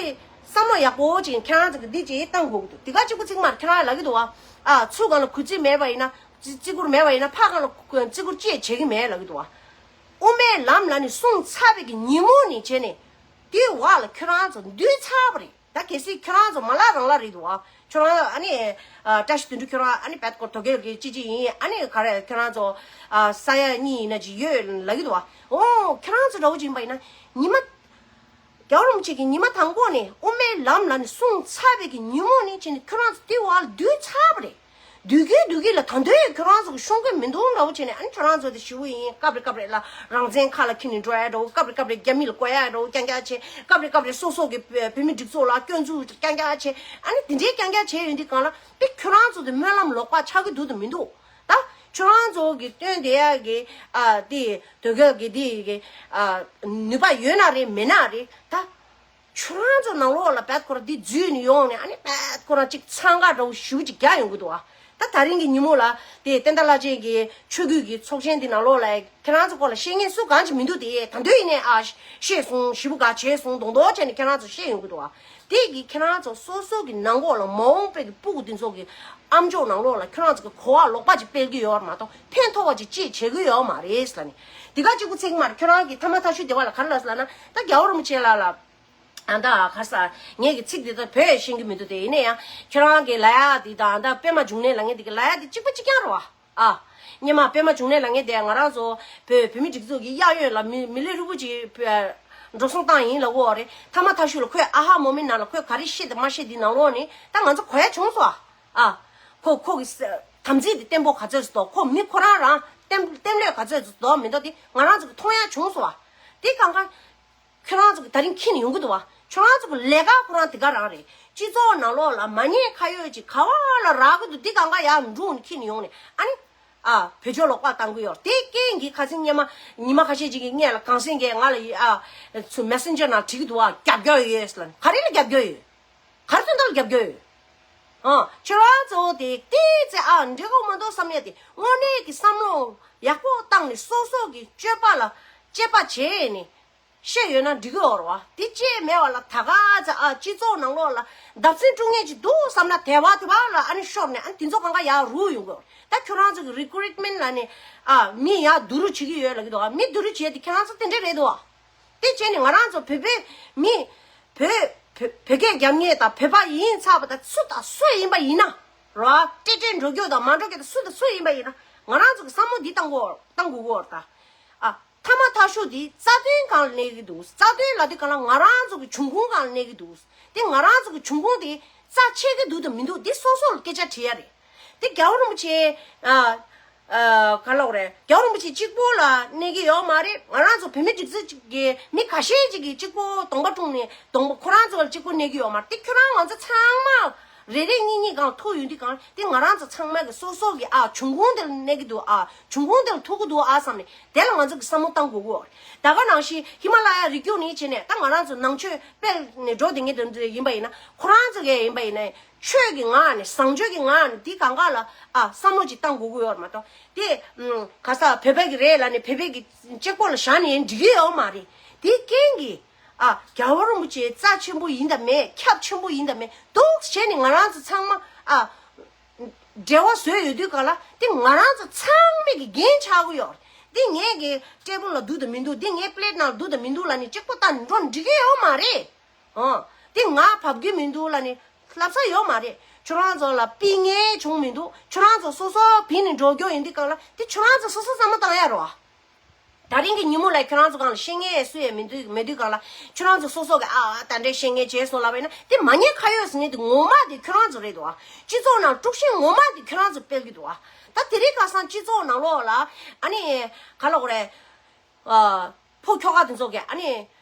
བསམ་བློ་ཡག་པོ་ཅིག་ཁྱོད་རང་ཚོ་གི་འདི་ཅིག་བཏང་དགོས་ཀྱི་འདུག་དེ་ག་གཅིག་པུ་ཚིག་མར་ཁྱོད་རང་ལབ་ཀྱི་འདུག་བ། ཨ་ཚུར་སྒང་ལ་གུས་བརྩི་མེད་པ་ཡིན་ན། བརྩི་བརྩི་བཀུར་མེད་པ་ཡིན་ན་ཕར་སྒང་ལ་བརྩི་བཀུར་ཅི་ཡང་བྱེད་ཀྱི་མེད་ལབ་ཀྱི་འདུག་བ། དབུ་མའི་ལམ་ལབ་ནས་གསུངས་ཚར་བའི་གི་ཉིན་མོ་ནས་བྱས་ནས་དེའི་འོག་ལ་ཁྱོད་རང་ཚོ་འདུས་ཚར་བ་རེད། ད་གལ་སྲིད་ཁྱོད་རང་ཚོ་མ་ལག་རང་ལ་རེད་འདུག་བ། ཁྱོད་རང་ཨ་ནི་ཨ་བཀྲ་ཤིས་དོན་གྲུབ་ཁྱོད་རང་ཨ་ནི་བེད་ཀོ་དོ་གེལ་གི་ཅི་ཅི་ཡིན། ཨ་ནི་ག་རེ་ཁྱོད་རང་ཚོ་ཨ་ས་ཡ་གཉིས་ཡིན་ན་ཅི་ཡོད་ལབ་ཀྱི་འདུག་བ། འོ་ཁྱོད་རང་ཚོ་འདྲ་བོ་ཅིག་ཡིན་པ་ཡིན་ན་ཉི་མ། རྒྱལ་བ་རིན་པོ་ཆེ་གིས་ཉི་མ་དང་པོ་ནས་དབུ་མའི་ལམ་ལབ་ནས་གསུངས་ཚར་བའི་གི་ཉིན་མོ་ནས་བྱས་ནས་ཁྱོད་རང་ཚོ་དེའི་འོག་ལ་འདུས་ཚར་བ་རེད། འདུས་ཀྱི་འདུས་ཀྱི་ལ་ད་དུང་ཁྱོད་རང་ཚོ་གི་ཤོང་གི་མི་འདུག་འདྲ་བོ་བྱས་ནས། ཨ་ནི་ཁྱོད་རང་ཚོ་དེ་ཞུ་བོ་ཡིན། སྐབས་རེ་སྐབས་རེ་ལ་རང་བཙན་ཁ་ལ་འཁྱེར་ནས་འགྲོ་ཡ་འདྲ་བོ། སྐབས་རེ་སྐབས་རེ་རྒྱ་མི་ལ་གོ་ཡ་འདྲ་བོ་རྐྱང་རྐྱང་བྱས། སྐབས་རེ་སྐབས་རེ་སོ་སོ་གི་བོད་མི་སྒྲིག་འཛུགས་ལ་སྐྱོན་འཛུགས་རྐྱང་རྐྱང་བྱས། ཨ་ནི་དེ་འདྲའི་རྐྱང་རྐྱང་བྱས་ཡོང་དུས་སྒང་ལ་དེ་ཁྱོད་རང་ཚོ་དེ་སྨོན་ལམ་ལོག་པ་ཆགས་ཀྱི་འདུག་དང་མི་འདུག་ད་ཁྱོད་རང་ཚོ་གི་སྟོན་བསྡད་ཡ་གི་ཨ་དེ་དོལ་རྒྱལ་གི་དེ་གི་ཨ་ནུས་པ་ཡོད་ན་རེད། མེད་ན་རེད། ད་ཁྱོད་རང་ཚོ་ནང་ལོགས་ལ་བེད་ཁོ་ར་འདི་འཛུལ་ནས་ཡོང་ནས། ཨ་ནི་བེད་ཁོ་ར་ཅིག་འཚང་ཁ་འདྲ་བོ་ཞེ་པོ་ཅིག་རྒྱག་ཡོང་གི་འདུག་ཨ། ད་ད་རིང་གི་ཉིན་མོ་ལ་དེ་བསྟན་དར་བླ་ཆེན་གྱི་ཆོས་བརྒྱུད་ཀྱི་ཚོགས་ཆེན་འདི་ནང་ལོགས་ལ་ཁྱེད་རང་ཚོ་སྐོར་ལ་ཤེས་མཁན་སུ་གང་ཅིག་མི་འདུག་དེ་ད་དུང་ཡིན་ནའི་ཨ་ཤེས་སོང་། ཞེ་པོ་དགའ་བྱས་སོང་། མདོག་མདོག་བྱས་ནས་ཁྱེད་རང་ཚོ་ཤེས་ཡོང་གི་འདུག་ཨ། དེ་གི་ཁྱེད་རང་ཚོ་སོ་སོ་གི་ནང་ལོགས་ལ་མ་འོངས་པའི་གི་སྤུ་གུ་འདི་ཚོ་གི་ཨམ་ཅོག་ནང་ལོགས་ལ་ཁྱེད་རང་ཚོ་གི་གོ་བ་ལོག་པ་ཅིག་སྤེལ་གི་ཡོད་མ་གཏོགས་ཕན་ཐོགས་པ་ཅིག་ཅིག་བྱེད་གི་ཡོད་མ་རེད་ཟེར་ལ་ནི། འདི་ག་གཅིག་པུ་ཚིག་མ་རེད། ཁྱེད་རང་གི་ཐ་མ་ཐ་ཤུ་དེ་བ་ལ་ག་རེ་ལབ་ཟེར་ལབ་ན། ད་རྒྱལ་བ་རིན་པོ་ཆེ་ལ་ལ། ཨ་ད་ག་ས། ངས་ཀྱི་ཚིག་འདི་ད་བོད་ཤེས་ཀྱི་མི་འདུག་དེ་ཡིན་ན་ཡང་ཁྱོད་རང་གི་ལ་ཡ་འདི་ད་ཨ་ད་པད་མ་འབྱུང་གནས་ལ་ངས་འདི་གི་ལ་ཡ་འདི་གཅིག་པ་གཅིག་རྐྱང་རེད་བ། ཨ། སྔོན་མ་པད་མ་འབྱུང་གནས་ལ་ངས་དེ་ང་རང་ཚོ་བོད་བོད་མི་སྒྲིག་འཛུགས་ཀྱི་གཡས་གཡོན་ལ་མི་མི་ལས་ཧྲིལ་པོ་ཅིག་བ་འགྲོ་སོང་བཏང་ཡིན་ལ་འོ་རེད། ཐ་མ་ཐ་ཤུ་ལ་ཁོས་ཨ་ཧ་མོ་མི་ནང་ལ་ཁོས་ག་རེ་བཤད་དང་མ་བཤད་འདི་ནང་ལོགས་ནས་ད་ང་ཚོ་གོ་ཡ་བྱུང་སོང་ཨ། ཨ། ཁོ་ཁོ་གི་ས་དམ་ཚིག་འདི་བརྟན་པོ་ག་ཚོད་ཙམ་འདུག་ཁོ་མི་ཁོ་རང་རང་བརྟན་བརྟན་ལྷོད་ག་ཚོད་ཙམ་འདུག་མི་འདུག་དེ་ང་རང་ཚོ་གི་མཐོང་ཡ་བྱུང་སོང་ཨ། དེ་གང་ག་ཁྱོད་རང་ཚོ་གི་ད་རིང་ཁྱེར་ནས་ཡོང་གི་འདུག་བ། ཁྱོད་རང་ཚོ་གི་ལས་ཀ་ཁོ་རང་དེ་ག་རང་རེད། སྤྱི་ཚོགས་ནང་ལོགས་ལ་མ་ཉེས་ཁ་གཡོགས་ཅིག་ག་བ་ལ་རག་གི་འདུག་འདི་གང་ག་ཡར་འབྲུག་ནས་ཁྱེར་ནས་ཡོང་ནས་ཨ་ནི། ཨ། བེད་སྤྱོད་ལོག་པ་བཏང་གི་ཡོད། དེ་རྐྱེན་གྱིས་ཁ་སང་སྔོན་མ་ཉི་མ་ཁ་ཤས་ཅིག་གི་སྔོན་ལ་གངས་སེང་གིས་ང་ལ་ཡི་ཨ་ཚུ་མེ་སེན་ཇར་ནང་བྲིས་གི་འདུག་བ། རྒྱབ་སྐྱོར་ཡོད་ཟེར་ལ་ནི། ག་རེ་ལ་རྒྱབ་སྐྱོར་ཡོད། ག་རེ་ཚོད་འདྲ་ལ་རྒྱབ་སྐྱོར་ཡོད། ཨ། ཁྱོད་རང་ཚོ་དེ་ཏིག་ཙེ་ཨ་འགྲིག་གི་མ་འདུག་བསམ་ཡ་དེ་དངོས་གནས་ཀྱི་བསམ་བློ་ཡག་པོ་བཏང་ནས་སོ་སོ་གི་སྤྱོད་པ་ལ་དཔྱད་པ་བྱས་ནས། བཤད་ཡོད་ན་འགྲིག་གི་ཡོད་རེད་བ། དེ་བཅས་མེད་བ་ལ་ད་ག་ཚ་ཨ་སྤྱི་ཚོགས་ནང་ལོགས་ལ་བརྡབ་གསིག་སྤྲོད་མཁན་ཅིག་འདུག་བསམ་ན་དལ་བ་དལ་བ་ལ་ཨ་ནི་ཤོར་ནས་ཨ་ནི་དེ་ཚོ་གང་ག་ཡར་རུབ་ཡོང་གི་ཡོད་རེད། ད་ཁྱོད་རང་ཚོ་གི་རི་ཀུ་རུ་ཊི་མེན་ཊི་ལ་ནི་ཨ་མི་ཡར་བསྡུ་རུབ་བྱེད་ཀྱི་ཡོད་ལབ་ཀྱི་འདུག་ཨ་མི་བསྡུ་རུབ་བྱེད་དེ་ཁྱེད་རང་ཚོ་དེ་འདྲས་རེད་འདུག་ཨ། དེ་བྱས་ནས་ང་རང་ཚོ་བོད་པའི་མི་བོད་བོད་བོད་སྐད་རྒྱབ་མཁན་དང་བོད་པ་ཡིན་ཚར་བ་དང་སུ་དང་སུ་ཡིན་པ་ཡིན་ན་ར་ཏྲེ་ཏྲེ་འགྲོ་རྒྱུ་དང་མ་འགྲོ་རྒྱུ་དང་སུ་དང་སུ་ཡིན་པ་ཡིན་ན་ང་རང་ཚོ་གི་བསམ་བློ་འདི་བཏང་དགོས་བཏང་དགོས་ཀྱི་ཡོད་རེད་ད། ཨ། ཐ་མ་ཐ་ཤོས་འདི་རྩ་དོན་སྒང་ལ་གནས་ཀྱི་འདུག་རྩ་དོན་ལབ་དུས་སྒང་ལ་ང་རང་ཚོ་གི་འབྱུང་ཁུངས་སྒང་ལ་གནས་ཀྱི་འདུག་དེ་ང་རང་ཚོ་གི་འབྱུང་ཁུངས་དེ་རྩ་ཆེ་གི་འདུག་དང་མི་འདུག་འདི་སོ་སོ་ལ་སྐད་ཆ་དྲི་ཡ་རེད། དེ་རྒྱལ་བ་རིན་པོ་ཆེ་ཨ་ཨ་ག་ལབ་དགོས་རེད། རྒྱལ་བ་རིན་པོ་ཆེ་གཅིག་པོ་ལ་གནས་ཀྱི་ཡོད་མ་རེད། ང་རང་ཚོ་བོད་མི་སྒྲིག་འཛུགས་གཅིག་གི་མི་ཁ་ཤས་ཅིག་གིས་གཅིག་པོ་གདོང་པ་བཀྲུངས་ནས་གདོང་པ་ཁོ་རང་ཚོ་ལ་གཅིག་པོ་གནས་ཀྱི་ཡོད་མ་རེད། དེ་ཁྱོད་རང་ང་ཚོ་ཚང་མ། རེ་རེ་གཉིས་གཉིས་སྒང་ཐུག་ཡོང་དུས་སྒང་དེ་ང་རང་ཚོ་ཚང་མ་གི་སོ་སོ་གི་ཨ་འབྱུང་ཁུངས་དེ་ལ་གནས་ཀྱི་འདུག་ཨ། འབྱུང་ཁུངས་དེ་ལ་ཐུག་གི་འདུག་ཨ་བསམ་ནས་དེ་ལ་ང་ཚོ་གི་བསམ་བློ་བཏང་དགོས་ཀྱི་ཡོད་རེད། ད་ག་ནང་བཞིན་ཧི་མ་ལ་ཡ་རི་རྒྱུད་ནས་བྱས་ནས་ད་ང་རང་ཚོ་ནང་ཆོས་སྤེལ་ནས་འགྲོ་བསྡད་མཁན་དེ་འདྲ་ཡིན་པ་ཡིན་ན་ཁོ་རང་ཚོ་གི་ཡིན་པ་ཡིན་ན་ཆོས་ཀྱི་ངང་ནས་བཟང་སྤྱོད་ཀྱི་ངང་ནས་དེ་གང་ག་ལ་ཨ་བསམ་བློ་ཅིག་བཏང་དགོས་ཀྱི་ཡོད་རེད་མ་གཏོགས་དེ་ག་ས་བོད་པ་གི་རེད་ལབ་ནས་བོད་པའི་གི་གཅིག་པོ་ལ་བཞག་ནས་འགྲིག་གི་ཡོད་མ་རེད། དེ་རྐྱེན་གྱིས། ཨ། རྒྱལ་བ་རིན་པོ་ཆེ་རྩ་ཆེན་པོ་ཡིན་དང་མེད་ཁྱབ་ཆེན་པོ་ཡིན་དང་མེད་འདུག་བྱས་ནས་ང་རང་ཚོ་ཚང་མ་ཨ། འབྲེལ་བ་བཟོས་ཡོད་དུས་ག་ལ་དེ་ང་རང་ཚོ་ཚང་མས་ཀྱི་འགན་ཆགས་ཀྱི་ཡོད་རེད། དེ་ངས་ཀྱི་ཊེ་བལ་ལ་འདུག་དང་མི་འདུག་དེ་ངའི་པི་ལེ་ཊི་ནང་འདུག་དང་མི་འདུག་ལབ་ནས་གཅིག་པོ་བལྟས་ནས་འགྲོ་འགྲིག་གི་ཡོད་མ་རེད། ཨང་། དེ་ང་བབ་ཀྱི་མི་འདུག་ལབ་ནས་ལབ་ས་ཡོད་མ་རེད། ཁྱོད་རང་ཚོ་ལ་པི་ངེས་བྱུང་མི་འདུག་ཁྱོད་རང་ཚོ་སོ་སོ་བིས་ནས་འགྲོ་རྒྱུ་ཡིན་དུས་ག་ལ་དེ་ཁྱོད་རང་ཚོ་སོ་སོ་བསམ་བློ་བཏང་ཡ་རོ། ད་རིང་གི་ཉིན་མོ་ལ་ཁྱོད་རང་ཚོ་སྒང་ལ་བཤད་མཁན་སུ་ཡང་མི་འདུག་མེད་དུས་སྒང་ལ་ཁྱོད་རང་ཚོ་སོ་སོ་གི་ཨ་ཨ་ད་འདྲའི་བཤད་མཁན་བྱས་སོང་ལབ་པ་ཡིན་ན་དེ་མ་ཉེས་ཁ་གཡོགས་ཟེར་མཁན་དེ་ངོ་མ་དེ་ཁྱོད་རང་ཚོ་རེད་འདུག་ཨ། སྤྱི་ཚོགས་ནང་དཀྲུག་ཤིང་ངོ་མ་དེ་ཁྱོད་རང་ཚོ་སྤེལ་གི་འདུག་ཨ། ད་དེ་རིང་ཁ་སང་སྤྱི་ཚོགས་ནང་ལོགས་ལ་ཨ་ནི་ག་ལབ་དགོས་རེད། ཨ། ཕོ་ཁྱོ་ག་དེ་ཚོ་གི་ཨ་ནི།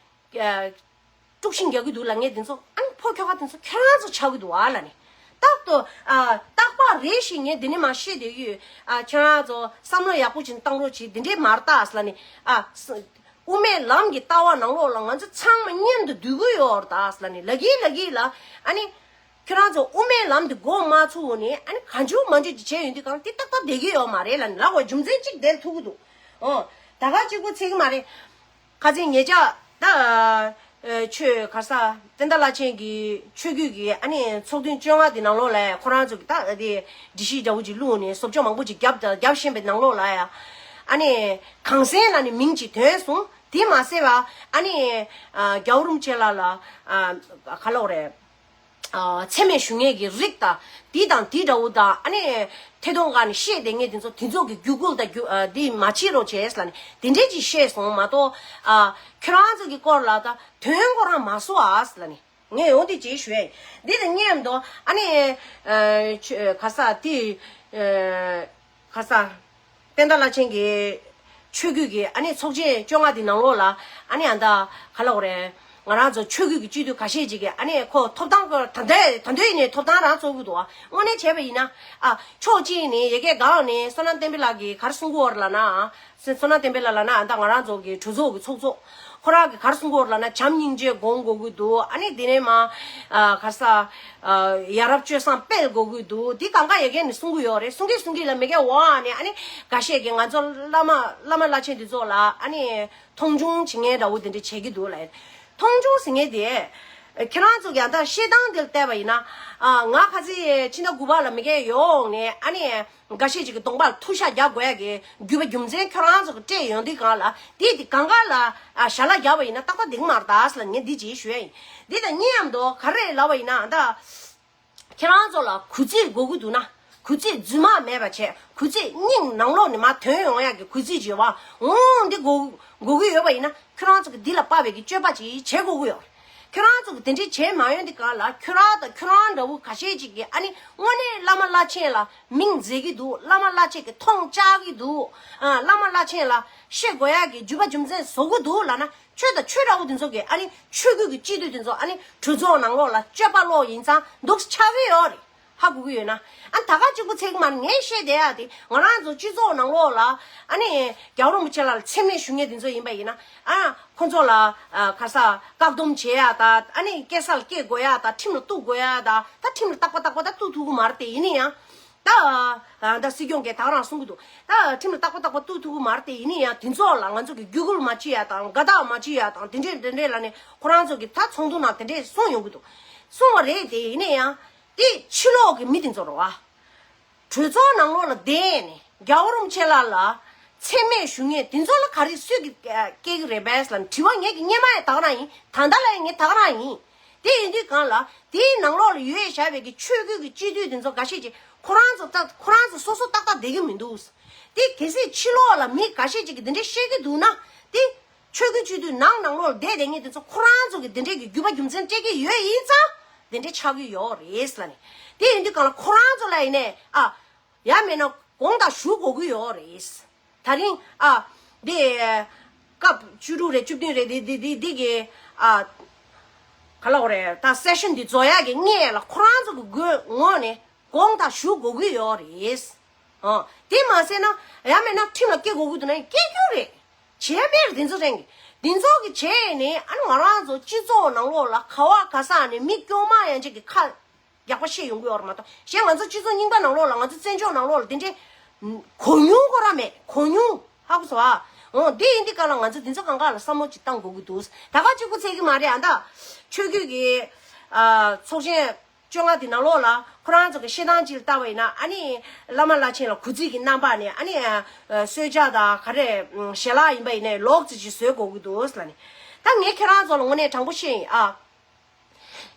དཀྲུག་ཤིང་རྒྱག་གི་འདུག་ལབ་མཁན་དེ་ཚོ་ཨ་ནི་ཕོ་ཁྱོ་ག་དེ་ཚོ་ཁྱོད་རང་ཚོ་ཆགས་ཀྱི་འདུག་ཨ་ལབ་ནས། རྟག་ཏུ་ཨ་རྟག་པ་རེ་ཞིག་ངས་འདི་ནས་མར་བཤད་བསྡད་ཀྱི་ཡོད། ཨ་ཁྱོད་རང་ཚོ་བསམ་བློ་ཡག་པོ་ཅིག་བཏང་རོགས་གྱིས། འདི་འདྲས་མ་རེད་ད་ལབ་ནས། ཨ་ས་དབུ་མའི་ལམ་གྱི་ལྟ་བ་ནང་ལོགས་ལ་ང་ཚོ་ཚང་མ་མཉམ་དུ་སྡོད་ཀྱི་ཡོད་རེད་ད་ལབ་ནས་ལབ་ཀྱི་ལབ་ཀྱི་ལ། ཨ་ནི་ཁྱོད་རང་ཚོ་དབུ་མའི་ལམ་འདི་མགོ་མ་ཚོས་ནས་ཨ་ནི་གང་བྱུང་མང་བྱུང་ཅིག་བྱས་ཡོང་དུས་གང་དེ་ཏག་ཏག་བསྡད་ཀྱི་ཡོད་མ་རེད་ལབ་ནས་ལབ་དགོས། རྒྱུ་མཚན་གཅིག་དེར་ཐུག་གི་འདུག་ཨོ། ད་ག་གཅིག་པུ་ཚིག་མ་རེད། ཁ་སང་ཉེ་ཆར་ད་ཨ་ཆོས་ག་ས་བསྟན་དར་བླ་ཆེན་གྱི་ཆོས་བརྒྱུད་ཀྱི་ཨ་ནི་ཚོགས་ཐུན་བཅོ་ལྔ་དེ་ནང་ལོགས་ལ་ཁོ་རང་ཚོ་གི་ད་དེ་སྒྲིག་གཞི་འདྲ་བོ་ཅིག་བླུགས་ནས་བཟོ་བཅོས་མང་པོ་ཅིག་བརྒྱབ་བརྒྱབ་བཞིན་པའི་ནང་ལོགས་ལ་ཡ། ཨ་ནི་གངས་སེང་ལབ་ནས་མིང་ཅིག་ཐོན་སོང་། དེ་མ་ཟད་པ་ཨ་ནི་ཨ་རྒྱལ་བ་རིན་པོ་ཆེ་ལགས་ལ་ཨ་ག་ལབ་དགོས་རེད། ཨ་མཚན་སྨད་ཞུ་མཁན་གྱི་རིགས་དང་འདི་དང་འདི་འདྲ་བོ་དང་ཨ་ནི་ཐད་གཏོང་སྒང་ནས་བཤད་བསྡད་མཁན་དེ་ཚོ་དེ་ཚོ་གི་བརྒྱུད་སྐུལ་དང་བརྒྱུད་ཨ་འདི་མ་བྱེད་རོགས་བྱས་ལབ་ནས་དེ་འདྲས་ཅིག་བཤད་སོང་མ་གཏོགས། ཨ་ཁྱོད་རང་ཚོ་གི་སྐོར་ལ་ད་དོན་ཁོ་རང་མ་བཟོ་ཨ་ལབ་ནས་ངས་ཡོང་དེ་ཅིག་ཞུ་ཡ་ཡིན། འདི་དང་མཉམ་དུ་ཨ་ནི་ཨ་ཆོས་ག་ས་དེ་ཨ། ཁ་ས། བསྟན་དར་བླ་ཆེན་གྱི་ཆོས་བརྒྱུད་ཀྱི་ཨ་ནི་ཚོགས་ཆེན་བཅོ་ལྔ་དེ་ནང་ལོགས་ལ་ཨ་ནི་ཨ་ད་ག་ལབ་དགོས་རེད། ང་རང་ཚོ་ཆོས་བརྒྱུད་ཀྱི་སྤྱི་འཐུས་ཁ་ཤས་ཅིག་གིས་ཨ་ནི་ཁོ་ཐོབ་ཐང་ཁོ་ད་ལྟ་ད་ལྟ་ཡིན་ནའི་ཐོབ་ཐང་རང་རྩོད་ཀྱི་འདུག་ཨ་དངོས་གནས་བྱས་པ་ཡིན་ན་ཨ་ཕྱོགས་གཅིག་ནས་ཡ་གི་སྒང་ནས་བསོད་ནམས་བསྟན་འཕེལ་ལགས་ཀྱིས་ག་རེ་གསུང་གི་ཡོད་རེད་ལབ་ན་ཨ་བསོད་ནམས་བསྟན་འཕེལ་ལགས་ལབ་ན་ཨ་ད་ང་རང་ཚོ་གི་གྲོས་ཚོགས་ཀྱི་ཚོགས་གཙོ་ ཁོ་རང་གིས་ག་རེ་གསུང་གི་ཡོད་རེད་ལབ་ན། བྱམས་སྙིང་རྗེ་སྒོམ་དགོས་ཀྱི་འདུག་ཨ་ནི་དེ་ནས་མ་ཨ་ག་རེ་ཟ། ཨ་ཡ་རབས་སྤྱོད་བཟང་སྤེལ་དགོས་ཀྱི་འདུག་དེ་གང་ག་ཡ་གིར་ནས་གསུང་གི་ཡོད་རེད། གསུང་གིན་གསུང་གིན་ལ་མི་སྒེར་འོག་ནས་ཨ་ནི་འགའ་ཤས་ཀྱིས་ང་ཚོ་བླ་མ་བླ་མ་བླ་ཆེན་འདི་ཚོ་ལ་ཨ་ནི་མཐོང་ཆུང་བྱེད་མཁན་འདྲ་བོ་དེ་འདྲ་བྱེད་ཀྱི་འདུག་ལབ། མཐོང་ཆུང་ཟེར་མཁན་དེ་ཁྱེད་རང་ཚོ་ཡང་ད་བཤད་སྟངས་དེ་ལ་བལྟས་པ་ཡིན་ན། ཨ་ང་ཁ་སང་ཕྱི་ཟླ་དགུ་པ་ལ་མི་སྒེར་འོག་ནས་ཨ་ནི་འགའ་ཤས་ཅིག་གི་གདོང་པར་ཐུག་ཤ་རྒྱག་དགོས་ཡ་གི་རྒྱུ་བ་རྒྱུ་མཚན་ཁྱོད་རང་ཚོ་གིས་སྤྲད་ཡོང་དུས་སྒང་ལ། དེ་དེ་གང་ག་ལ་ཨ་ཞལ་ལག་བརྒྱབ་པ་ཡིན་ན་ཏག་ཏག་འགྲིག་མ་རེད་ད་ཟེར་ལབ་ངས་འདི་ཅིག་ཞུ་ཡ་ཡིན། འདི་དང་གཉིས་ཡམ་དུ་ག་རེ་ལབ་པ་ཡིན་ན། ད་ཁྱེད་རང་ཚོ་ལ་གུས་བརྩི་དགོས་ཀྱི་འདུག་ན། གུས་བརྩི་རྫུན་མ་མེད་པ་བྱས། གུས་བརྩི་སྙིང་ནང་ལོགས་ནས་མར་ཐོན་ཡོང་ཡ་གི་གུས་བརྩི་བྱེད་པ། འོ་འདི་དགོས་དགོས་ཀྱི་ཡོད་པ་ཡིན་ན། ཁྱོད་རང་ཚོ་གིས་འདི་ལ་དཔག་པའི་གི་སྤྱོད་པ་ཅིག་བྱེད་དགོས་ཀྱི་ཡོད་རེད། ཁྱོད་རང་ཚོ་གིས་དེ་འདྲས་བྱེད་མ་ཡོང་དུས་སྒང་ལ། ཁྱོད་རང་དང་ཁྱོད་རང་འདྲ་བོ་ཁ་ཤས་ཅིག་གིས་ཨ་ནི་དངོས་གནས་བླ་མ་བླ་ཆེན་ལ་མིང་འཛིན་གྱི་འདུག་བླ་མ་བླ་ཆེན་གྱི་མཐོང་བཅག་གི་འདུག་ཨ་བླ་མ་བླ་ཆེན་ལ་བཤད་དགོས་ཡ་གི་རྒྱུ་བ་རྒྱུ་མཚན་བཟོ་གི་འདུག་ལབ་ན། ཁྱོད་དང་ཁྱོད་འདྲ་བོ་དེ་ཚོ་གིས་ཨ་ནི་ཆོས་བརྒྱུད་ཀྱི་སྤྱི་འཐུས་དེ་ཚོ་ཨ་ནི་གྲོས་ཚོགས་ནང་ལོགས་ལ་སྤྱོད་པ་ལོག་ཡིན་ཙང་འདུག་ཆགས་ཀྱི་ཡོད་རེད། ཧ་གོ་གི་ཡོད་ན། ཨ་ད་ག་གཅིག་པུ་ཚད་ཀྱི་མ་རེད། ངས་བཤད་བསྡད་ཡ་དེ་ང་རང་ཚོ་སྤྱི་ཚོགས་ནང་ལོགས་ལ་ཨ་ནི་རྒྱལ་བ་རིན་པོ་ཆེ་ལ་མཚན་སྨད་ཞུ་མཁན་དེ་ཚོ་ཡིན་པ་ཡིན་ན། ཨ་ཁོ་ཚོ་ལ་ཨ་ག་རེ་ཟ། བཀག་སྡོམ་བྱེད་ཡ་དང་། ཨ་ནི་སྐྱེལ་སར་སྐྱེལ་དགོས་ཡ་དང་། ཁྲིམས་ལ་གཏུག་དགོས་ཡ་དང་། ད་ཁྲིམས་ལ་རྟག་པ་རྟག་པ་ད་གཏུག་ཐུབ་ཀྱི་མ་རེད་དེ། ཡིན་ན་ཡང་། ད་ཨ་ད་སྲིད་སྐྱོང་གིས་ད་ག་རང་གསུང་གི་འདུག་ད་ཁྲིམས་ལ་རྟག་པ་རྟག་པ་གཏུག་ཐུབ་ཀྱི་མ་རེད་དེ། ཡིན་ན་ཡང་དེ་ཚོ་ལ་ང་ཚོ་གིས་བརྒྱུད་སྐུལ་མ་བྱེད་ཡ་དང་། དགའ་རྟགས་མ་བྱེད་ཡ་དང་། དེ་འདྲས་དེ་འདྲས་ལབ་ནས་ཁོ་རང་ཚོ་གིས་ད་ཚོགས་འདུ་ནང་དེ་འདྲས་གསུངས་ཡོང་གི་འདུག་གསུངས་པ་རེད་དེ། ཡིན་ན་ཡང་དེ་ཕྱི་ལོགས་ཀྱི་མི་དེ་ཚོ་རེད་བ། གྲོས་ཚོགས་ནང་ལོགས་ལ་བསྡད་ནས་རྒྱལ་བ་རིན་པོ་ཆེ་ལགས་ལ་མཚན་སྨད་ཞུ་མཁན་དེ་ཚོ་ལ་ག་རེ་སུས་ཀྱིས་སྐྱེལ་གྱི་རེད་པས་ལབ་དྲི་བ་ངས་ཀྱིས་སྔོན་མ་ཡང་ད་ག་རང་ཡིན། ད་ལྟ་ལ་ཡང་ངས་ད་ག་རང་ཡིན། དེ་ཡིན་དུས་སྒང་ལ་དེའི་ནང་ལོགས་ལ་ཡོད་བཞག་པའི་གི་ཆོས་བརྒྱུད་ཀྱི་སྤྱི་འཐུས་དེ་ཚོ་འགའ་ཤས་ཀྱིས་ཁོ་རང་ཚོ་ད་ཁོ་རང་ཚོ་སོ་སོ་ཏག་ཏག་བསྡད་ཀྱི་མི་འདུག་དེ་གལ་སྲིད་ཕྱི་ལོགས་ལ་མི་འགའ་ཤས་ཅིག་གིས་འདི་འདྲ་བཤད་ཀྱི་འདུག་ན། དེ་ཆོས་བརྒྱུད་སྤྱི་འཐུས་ནང་ནང་ལོགས་ལ་བསྡད་བསྡད་མཁན་དེ་ཚོ་ཁོ་རང་ཚོ་གིས་འདི་འདྲའི་གི་རྒྱུ་བ་རྒྱུ་མཚན་སྤྲད་ཀྱི་ཡོད་ཡིན་ཙང་འདི་འདྲ་ཆགས་ཀྱི་ཡོད་རེད་ལབ་ནས། དེ་ཡིན་དུས་སྒང་ལ་ཁོ་རང་ཚོ་ལ་ཡིན་ནའི་ཨ། ཡང་མིན་ན་དགོངས་དག་ཞུ་དགོས་ཀྱི་ཡོད་རེད། ད་རིང་ཨ། འདི་སྐབས་བཅུ་དྲུག་རེད། བཅུ་བདུན་རེད། འདི་འདི་འདི་འདི་གི་ཨ། ག་ལབ་དགོས་རེད། ད་སེ་ཤན་འདི་རྫོགས་ཡག་གི་སྔོན་ལ་ཁོ་རང་ཚོ་གི་སྒོ་ངོས་ནས་དགོངས་དག་ཞུ་དགོས་ཀྱི་ཡོད་རེད། ཨ། དེ་མ་ཟད་ན་ཡང་མིན་ན་ཁྲིམས་ལ་སྐྱེལ་དགོས་ཀྱི་འདུག་ན་སྐྱེལ་རྒྱུ་རེད། བྱས་པས་འདི་ཚོ་རེད། འདི་ཚོ་གི་བྱས་ནས་ཨ་ནི་ང་རང་ཚོ་སྤྱི་ཚོགས་ནང་ལོགས་ལ་ག་བ་ག་ས་ནས་མི་སྐྱོ་མ་ཡན་ཆད་ཀྱི་ཁ་ཡག་པོ་བཤད་ཡོང་གི་ཡོད་རེད་མ་གཏོགས། གཞན་ང་ཚོ་སྤྱི་ཚོགས་རྙིང་པ་ནང་ལོགས་ལ། ང་ཚོ་བཙན་བྱོལ་ནང་ལོགས་ལ་དེ་འདྲའི་གོ་མྱོང་ཁོ་རང་མེད། གོ་མྱོང་ཧ་གོ་སོང་ཨ། འོ་དེ་ཡིན་དུས་སྒང་ལ་ང་ཚོ་དེ་ཚོ་གང་ག་ལ་བསམ་བློ་ཅིག་བཏང་དགོས་ཀྱི་འདུག་ད་ག་གཅིག་པུ་ཚད་ཀྱི་མ་རེད། ཨ་ད་ཆོས་བརྒྱུད་ཀྱི་ཨ་ཚོགས་ཆེན་བཅོ་ལྔ་དེ་ནང་ལོགས་ལ་ཁོ་རང་ཚོ་གི་བཤད་སྟངས་ཅིག་ལ་བལྟས་པ་ཡིན་ན། ཨ་ནི་བླ་མ་བླ་ཆེན་ལ་གུས་བརྩི་གི་རྣམ་པ་ནས། ཨ་ནི་ཨ་གསོལ་ཇ་དང་ག་རེ་ཞལ་ལག་ཡིན་པ་ཡིན་ནའི་ལོག་ཙམ་ཅིག་བཟོ་དགོས་ཀྱི་འདུག་ལབ་ནས། ད་ངས་ཁྱེད་རང་ཚོ་ལ་དངོས་གནས་དྲང་པོ་བཤད་ཡིན་ཨ།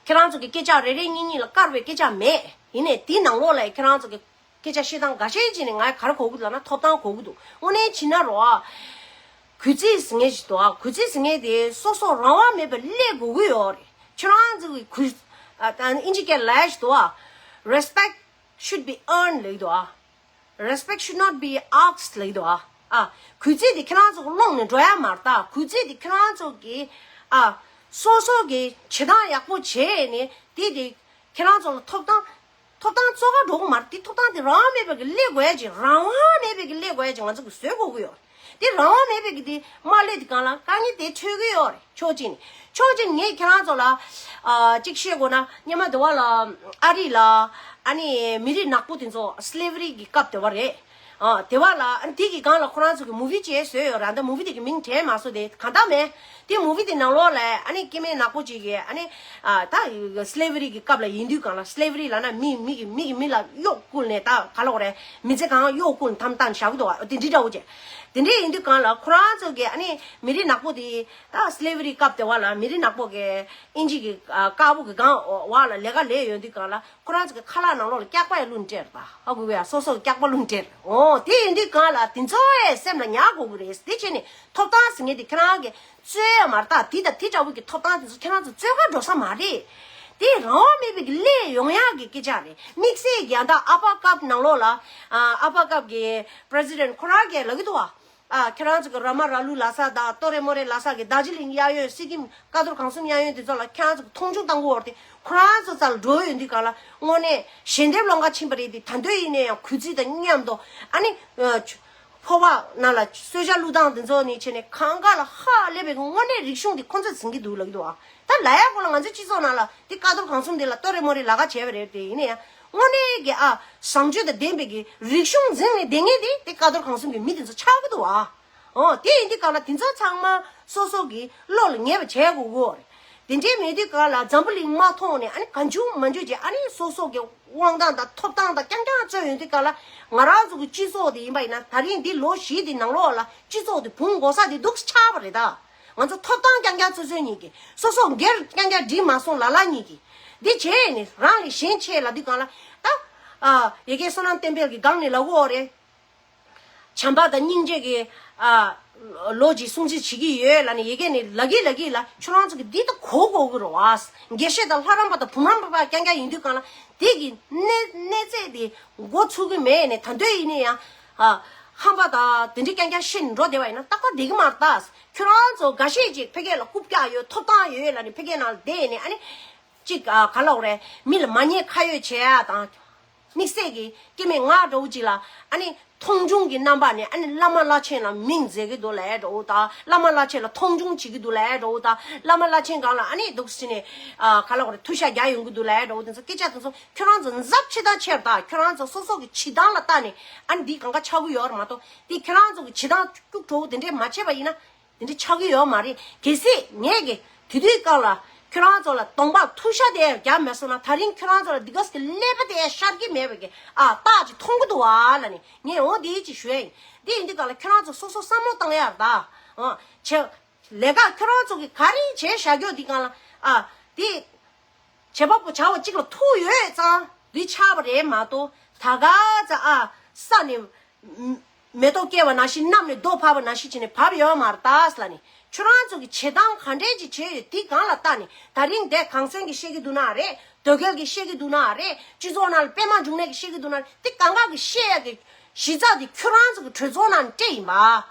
ཁྱེད་རང་ཚོ་གི་སྐད་ཆ་རེ་རེ་གཉིས་གཉིས་ལ་བཀར་བའི་སྐད་ཆ་མེད། ཡིན་ནའི་དེའི་ནང་ལོགས་ལ་ཁྱེད་རང་ཚོ་གི་སྐད་ཆ་བཤད་སྟངས་འགའ་ཤས་ཅིག་ནས་ང་ག་རེ་གོ་གི་འདུག་ལབ་ན་ཐོབ་ཐང་གོ་གི་འདུག་དངོས་གནས་བྱས་ན་རོ་ཨ། གུས་བརྩི་ཟེར་མཁན་ཞིག་འདུག་ཨ། གུས་བརྩི་ཟེར་མཁན་དེ་སོ་སོ་རང་དབང་མེད་པར་སླེབས་དགོས་ཀྱི་ཡོད་རེད། ཁྱེད་རང་ཚོ་གི་གུས་ཨ། ད་ཨིན་ཇི་སྐད་ལ་ཞིག་འདུག་ཨ། Respect should be earned ལབ་ཀྱི་འདུག་ཨ། Respect should not be asked ལབ་ཀྱི་འདུག་ཨ། ཨ། གུས་བརྩི་དེ་ཁྱེད་རང་ཚོ་གི་ཀློང་ནས་འགྲོ་ཡ་མ་རེད་ད། གུས་བརྩི་དེ་ཁྱེད་རང་ཚོ་གི་ཨ། སོ་སོ་གི་བྱེད་སྟངས་ཡག་པོ་བྱས་ནས་དེ་དེ་ཁྱེད་རང་ཚོ་ལ་ཐོབ་ཐང་། ཐོབ་ཐང་བཙོག་ག་འགྲོ་གི་མ་རེད། དེ་ཐོབ་ཐང་དེ་རང་དབང་མེད་པའི་གི་སླེབས་དགོས་ཡ་ཅིག་རང་དབང་མེད་པའི་གི་སླེབས་དགོས་ཡ་ཅིག་ང་ཚོ་གི་བཟོ་དགོས་ཀྱི་ཡོད་རེད། དེ་རང་དབང་མེད་པའི་གི་དེ་མ་སླེབས་དུས་སྒང་ལ་དཀའ་ངལ་དེ་འཕྲད་ཀྱི་ཡོད་རེད། ཕྱོགས་གཅིག་ནས། ཕྱོགས་གཅིག་ནས་ངས་ཁྱེད་རང་ཚོ་ལ་ཨ། གཅིག་བཤད་དགོས་ན། སྔོན་མ་དེ་བ་ལ་ཨ་རི་ལ་ཨ་ནི་མི་རིགས་ནག་པོ་དེ་ཚོ་slavery གི་སྐབས་དེ་བ་རེད། ཨ། དེ་བ་ལ་ཨ་ནི་དེ་གི་སྒང་ལ་ཁོ་རང་ཚོ་གི་movie ཅིག་བཟོས་ཡོད་རེད། ད་movie དེ་གི་མིང་དྲན་མ་སོང་། དེ་གང་ལྟར་མེད། དེ་movie དེ་ནང་ལོགས་ལ་ཨ་ནི་སྐྱེ་དམན་ནག་པོ་ཅིག་གིས་ཨ་ནི་ཨ། ད་slavery གི་སྐབས་ལ་ཡིན་དུས་སྒང་ལ། slavery ལབ་ན་མི་མི་གི་མི་གི་མི་ལ་གཡོག་བཀོལ་ནས། ད་ག་ལབ་དགོས་རེད། མི་ཚེ་གང་གཡོག་བཀོལ་ནས་བཏང་བཏང་བཞག་གི་འདུག་བ། དེ་འདྲ་འདྲ་བོ་ཅིག་དེ་འདྲ་ཡིན་དུས་སྒང་ལ་ཁོ་རང་ཚོ་གི་ཨ་ནི་མི་རིགས་ནག་པོ་དེ། ད་slavery སྐབས་དེ་བ་ལ་མི་རིགས་ནག་པོ་གི་ཨིན་ཇི་གི་ཨ། དཀར་པོ་གི་སྒང་འོག་ལ་ལས་ཀ་ལས་ཡོང་དུས་སྒང་ལ་ཁོ་རང་ཚོ་གི་ཁ་ལག་ནང་ལོགས་ལ་སྐྱག་པ་ཡང་བླུགས་ནས་སྤྲད་རེད། ད་ཧ་གོ་གི་ཡ། སོ་སོ་གི་སྐྱག་པ་བླུགས་ནས་སྤྲད་རེད། འོ་དེ་ཡིན་དུས་སྒང་ལ་དེ་ཚོ་ཡང་སེམས་ལ་ཉར་དགོས་ཀྱི་རེད། དེ་བྱས་ནས་ཐོབ་ཐང་ཟེར་མཁན་དེ་ཁྱེད་རང་གི་རྩོད་ཡ་མ་རེད། ད་དེ་དང་དེ་འདྲ་བོ་གི་ཐོབ་ཐང་དེ་ཚོ་ཁྱེད་རང་ཚོ་རྩོད་ག་འགྲོ་ས་མ་རེད། དེ་རང་དབང་མེད་པའི་གི་སླེབས་ཡོང་ཡག་གི་སྐད་ཆ་རེད། དམིགས་བསལ་གྱི་ཡང་ད་ཨ་པ་སྐབས་ནང་ལོགས་ལ། ཨ། ཨ་པ་སྐབས་ཀྱི་president ཁོ་རང་གིས་ལབ་ཀྱི་འདུག་བ། ཨ། ཁྱེད་རང་ཚོ་གི་ར་མ་ར་ལུག་ལབ་ས་དང་ཏོ་རེ་མོ་རེ་ལབ་ས་གི་རྡོ་རྗེ་གླིང་གཡས་གཡོན། སི་ཀིམ་ཀ་རྡོར་གངས་གསུམ་གཡས་གཡོན་དེ་ཚོ་ལ་ཁྱེད་རང་ཚོ་གི་མཐོང་ཆུང་བཏང་གི་ཡོད་རེད་དེ། ཁོ་རང་ཚོ་རྩ་ལ་འགྲོ་ཡོང་དུས་སྒང་ལ་དངོས་གནས་ཞལ་འདེབས་སློང་ག་ཕྱིན་པ་རེད་དེ། ད་དུང་ཡིན་ན་ཡང་གུས་བརྩི་དང་མཉམ་དུ་ཨ་ནི། ཨ། ཕོ་བ་ནང་ལ་གསོལ་ཇ་བླུགས་སྟངས་དེ་ཚོ་ནི་བྱས་ནས་གང་ག་ལ་ཧ་ལས་པའི་དངོས་གནས་རིག་གཞུང་དེ་ཁོ་ཚོས་འཛིན་གྱི་འདུག་ལབ་ཀྱི་འདུག་ཨ། ད་ལ་ཡ་གོ་ལ་ང་ཚོའི་སྤྱི་ཚོགས་ནང་ལ་དེ་ཀ་རྡོར་གང་གསུམ་དེ་ལ་ལྟོ་རེ་མོ་རེ་ལ་ཁ་བྱས་པ་རེད་དེ། ཡིན་ན་ཡང་དངོས་གནས་ཀྱི་ཨ་བཟང་སྤྱོད་དང་ལྡན་པའི་གི་རིག་གཞུང་འཛིན་ནས་བསྡད་མཁན་དེ་དེ་ཀ་རྡོར་གང་གསུམ་གྱི་མི་དེ་ཚོ་ཆགས་ཀྱི་འདུག་ཨ། འོ་དེ་ཡིན་དུས་གང་ལ་དེ་ཚོ་ཚང་མ་སོ་སོ་གི་བློ་ལ་ངེས་པ་བྱས་དགོས་ཀྱི་ཡོད་རེད། དེ་འདྲའི་མེད་དུས་གང་ལ་འཛམ་བུ་གླིང་མ་མཐོང་ནས་ཨ་ནི་གང་བྱུང་མང་བྱུང་བྱས་ཨ་ནི་སོ་སོ་གི་དབང་ཐང་དང་ཐོབ་ཐང་དང་རྐྱང་རྐྱང་རྩོད་ཡོང་དུས་གང་ལ་ང་རང་ཚོ་གི་སྤྱི་ཚོགས་དེ་ཡིན་པ་ཡིན་ན་ད་རིང་འདི་ལོ་བཞི་དེ་ནང་ལོགས་ལ་སྤྱི་ཚོགས་དེ་བུང་གོ་ས་དེ་འདུག་ཆགས་པ་རེད་ད། ང་ཚོ་ཐོབ་ཐང་རྐྱང་རྐྱང་རྩོད་རྩོད་གཉིས་ཀྱི་སོ་སོ་སྒེར་རྐྱང་རྐྱང་འགྲིག་མ་སོང་ལ་ལ་གཉིས་ཀྱི་འདི་བྱས་ནས་རང་ལས་གཞན་ཆེ་ལབ་དུས་གང་ལ་ད་ཨ་ཡ་གི་བསོད་ནམས་བསྟན་འཕེལ་གྱི་སྒང་ནས་ལབ་ཀྱི་ཡོད་རེད། བྱམས་པ་དང་སྙིང་རྗེ་གི་ཨ་ལོ་གཅིག་སྲུང་བརྩི་བྱེད་ཀྱི་ཡོད་ལབ་ནས་ཡ་གི་ནས་ལབ་ཀྱི་ལབ་ཀྱི་ལ་ཁྱོད་རང་ཚོ་གི་འདི་ད་གོ་དགོས་ཀྱི་རེད་བ། དགེ་བཤེས་དང་ལྷ་རམས་པ་དང་བུམ་རམས་པ་རྐྱང་རྐྱང་ཡིན་དུས་གང་ལ་དེ་གི་གནས་གནས་ཚད་དེ་འགོ་ཚུགས་ཀྱི་མེད་ནས་ད་འདོད་ཡིན་ནས་ཡང་ཨ་ཧམ་པ་དང་དེ་འདྲ་རྐྱང་རྐྱང་བཤད་ནས་འགྲོ་བསྡད་པ་ཡིན་ན་ཏག་ཏག་བསྡད་ཀྱི་མ་རེད་ད། ཁྱོད་རང་ཚོ་འགའ་ཤས་ཅིག་ཕ་གི་ལ་རྐུབ་བཀྱག་ཡོད་ཐོབ་ཐང་ཡོད་ལབ་ནས་ཕ་གི་ནང་ལ་བསྡད་ནས་ཨ་ནི། གཅིག་ཨ་ག་ལབ་དགོས་རེད། མི་ལ་མ་ཉེས་ཁ་གཡོགས་བྱེད་ཡ་དང་། དམིགས་བསལ་གྱི་སྐྱེ་དམན་ང་འདྲ་བོ་གཅིག་ལ་ཨ་ནི་མཐོང་ཆུང་གི་རྣམ་པ་ནས་ཨ་ནི་བླ་མ་བླ་ཆེན་ལ་མིང་འཛེགས་ཀྱི་འདུག་ལབ་ཡ་འདྲ་བོ་དང་བླ་མ་བླ་ཆེན་ལ་མཐོང་ཆུང་བྱེད་ཀྱི་འདུག་ལབ་ཡ་འདྲ་བོ་དང་བླ་མ་བླ་ཆེན་སྒང་ལ་ཨ་ནི་འདུག་སེ་ནས་ཨ་ག་ལབ་དགོས་རེད། ཐུགས་ཤ་རྒྱག་ཡོང་གི་འདུག་ལབ་ཡ་འདྲ་བོ་དེ་ཚོ་སྐད་ཆ་དེ་ཚོ་ཁྱོད་རང་ཚོ་འཛབ་ཆེ་དང་ཆེར་དང་ཁྱོད་རང་ཚོ་སོ་སོ་གི་བྱེད་སྟངས་ལ་ལྟ་ནས་ཨ་ནི་འདི་གང་ག་ཆགས་ཀྱི་ཡོད་རེད་མ་གཏོགས་འདི་ཁྱོད་རང་ཚོ་གི་བྱེད་སྟངས་སྐྱུག་བྲོ་བོ་དེ་འདྲས་མ་བྱས་པ་ཡིན་ན། དེ་འདྲ་ཆགས་ཀྱི་ཡོད་མ་རེད། གལ་སྲིད་ངས་ཀྱི་དེ་དུས་སྐབས་ལ་ཁྱོད་རང་ཚོ་ལ་གདོང་པ་ཐུག་ཤ་དེ་རྒྱག་མེད་སོང་ན་ད་རིང་ཁྱོད་རང་ཚོ་ལ་འདི་ག་སི་ཀླད་པ་དེ་ཤར་གྱི་མེད་པ་གི་ཨ་རྟགས་ཅིག་མཐོང་གི་འདུག་ཨ་ལ་ནི་ངས་འོ་དེ་ཅིག་ཞུ་ཡ་ཡིན། དེ་ཡིན་དུས་སྐབས་ལ་ཁྱོད་རང་ཚོ་སོ་སོ་བསམ་བློ་བཏང་ཡ་རེད་ད། ཨ་བྱས། ལས་ཀ་ཁྱོད་རང་ཚོ་གི་ག་རེ་བྱས་བཞག་རྒྱུ་འདི་གང་ལ་ཨ་དེ། བྱེད་པ་པོ་བྱ་བ་གཅིག་ལ་ཐུག་ཡོད་ཙང་འདི་ཆགས་པ་རེད་མ་གཏོགས་ད་ག་ཚ་ཨ་ས་ནས་མེ་ཏོག་སྐྱེ་བ་ནང་བཞིན་གནམ་ནས་རྡོ་འཕགས་པ་ནང་བཞིན་བྱས་ནས་བབས་ཡོད་མ་རེད་ད་ལ་ནི་ཁྱོད་རང་ཚོ་གི་བྱེད་སྟངས་ག་འདྲས་ཅིག་བྱས་ཡོད་འདི་གང་ལ་ལྟ་ནས་ད་རིང་འདས་གངས་སེང་གིས་བཤད་ཀྱི་འདུག་ན་རེད། དོལ་རྒྱལ་གྱིས་བཤད་ཀྱི་འདུག་ན་རེད། སྤྱི་ཚོགས་ནང་ལ་པད་མ་འབྱུང་གནས་ཀྱིས་བཤད་ཀྱི་འདུག་ན་རེད། འདི་གང་ག་གིས་བཤད་ཡ་གི་གཞི་རྩ་འདི་ཁྱོད་རང་ཚོ་གི་གྲོས་ཚོགས་ནང་ནས་སྤྲད་ཡིན་པ།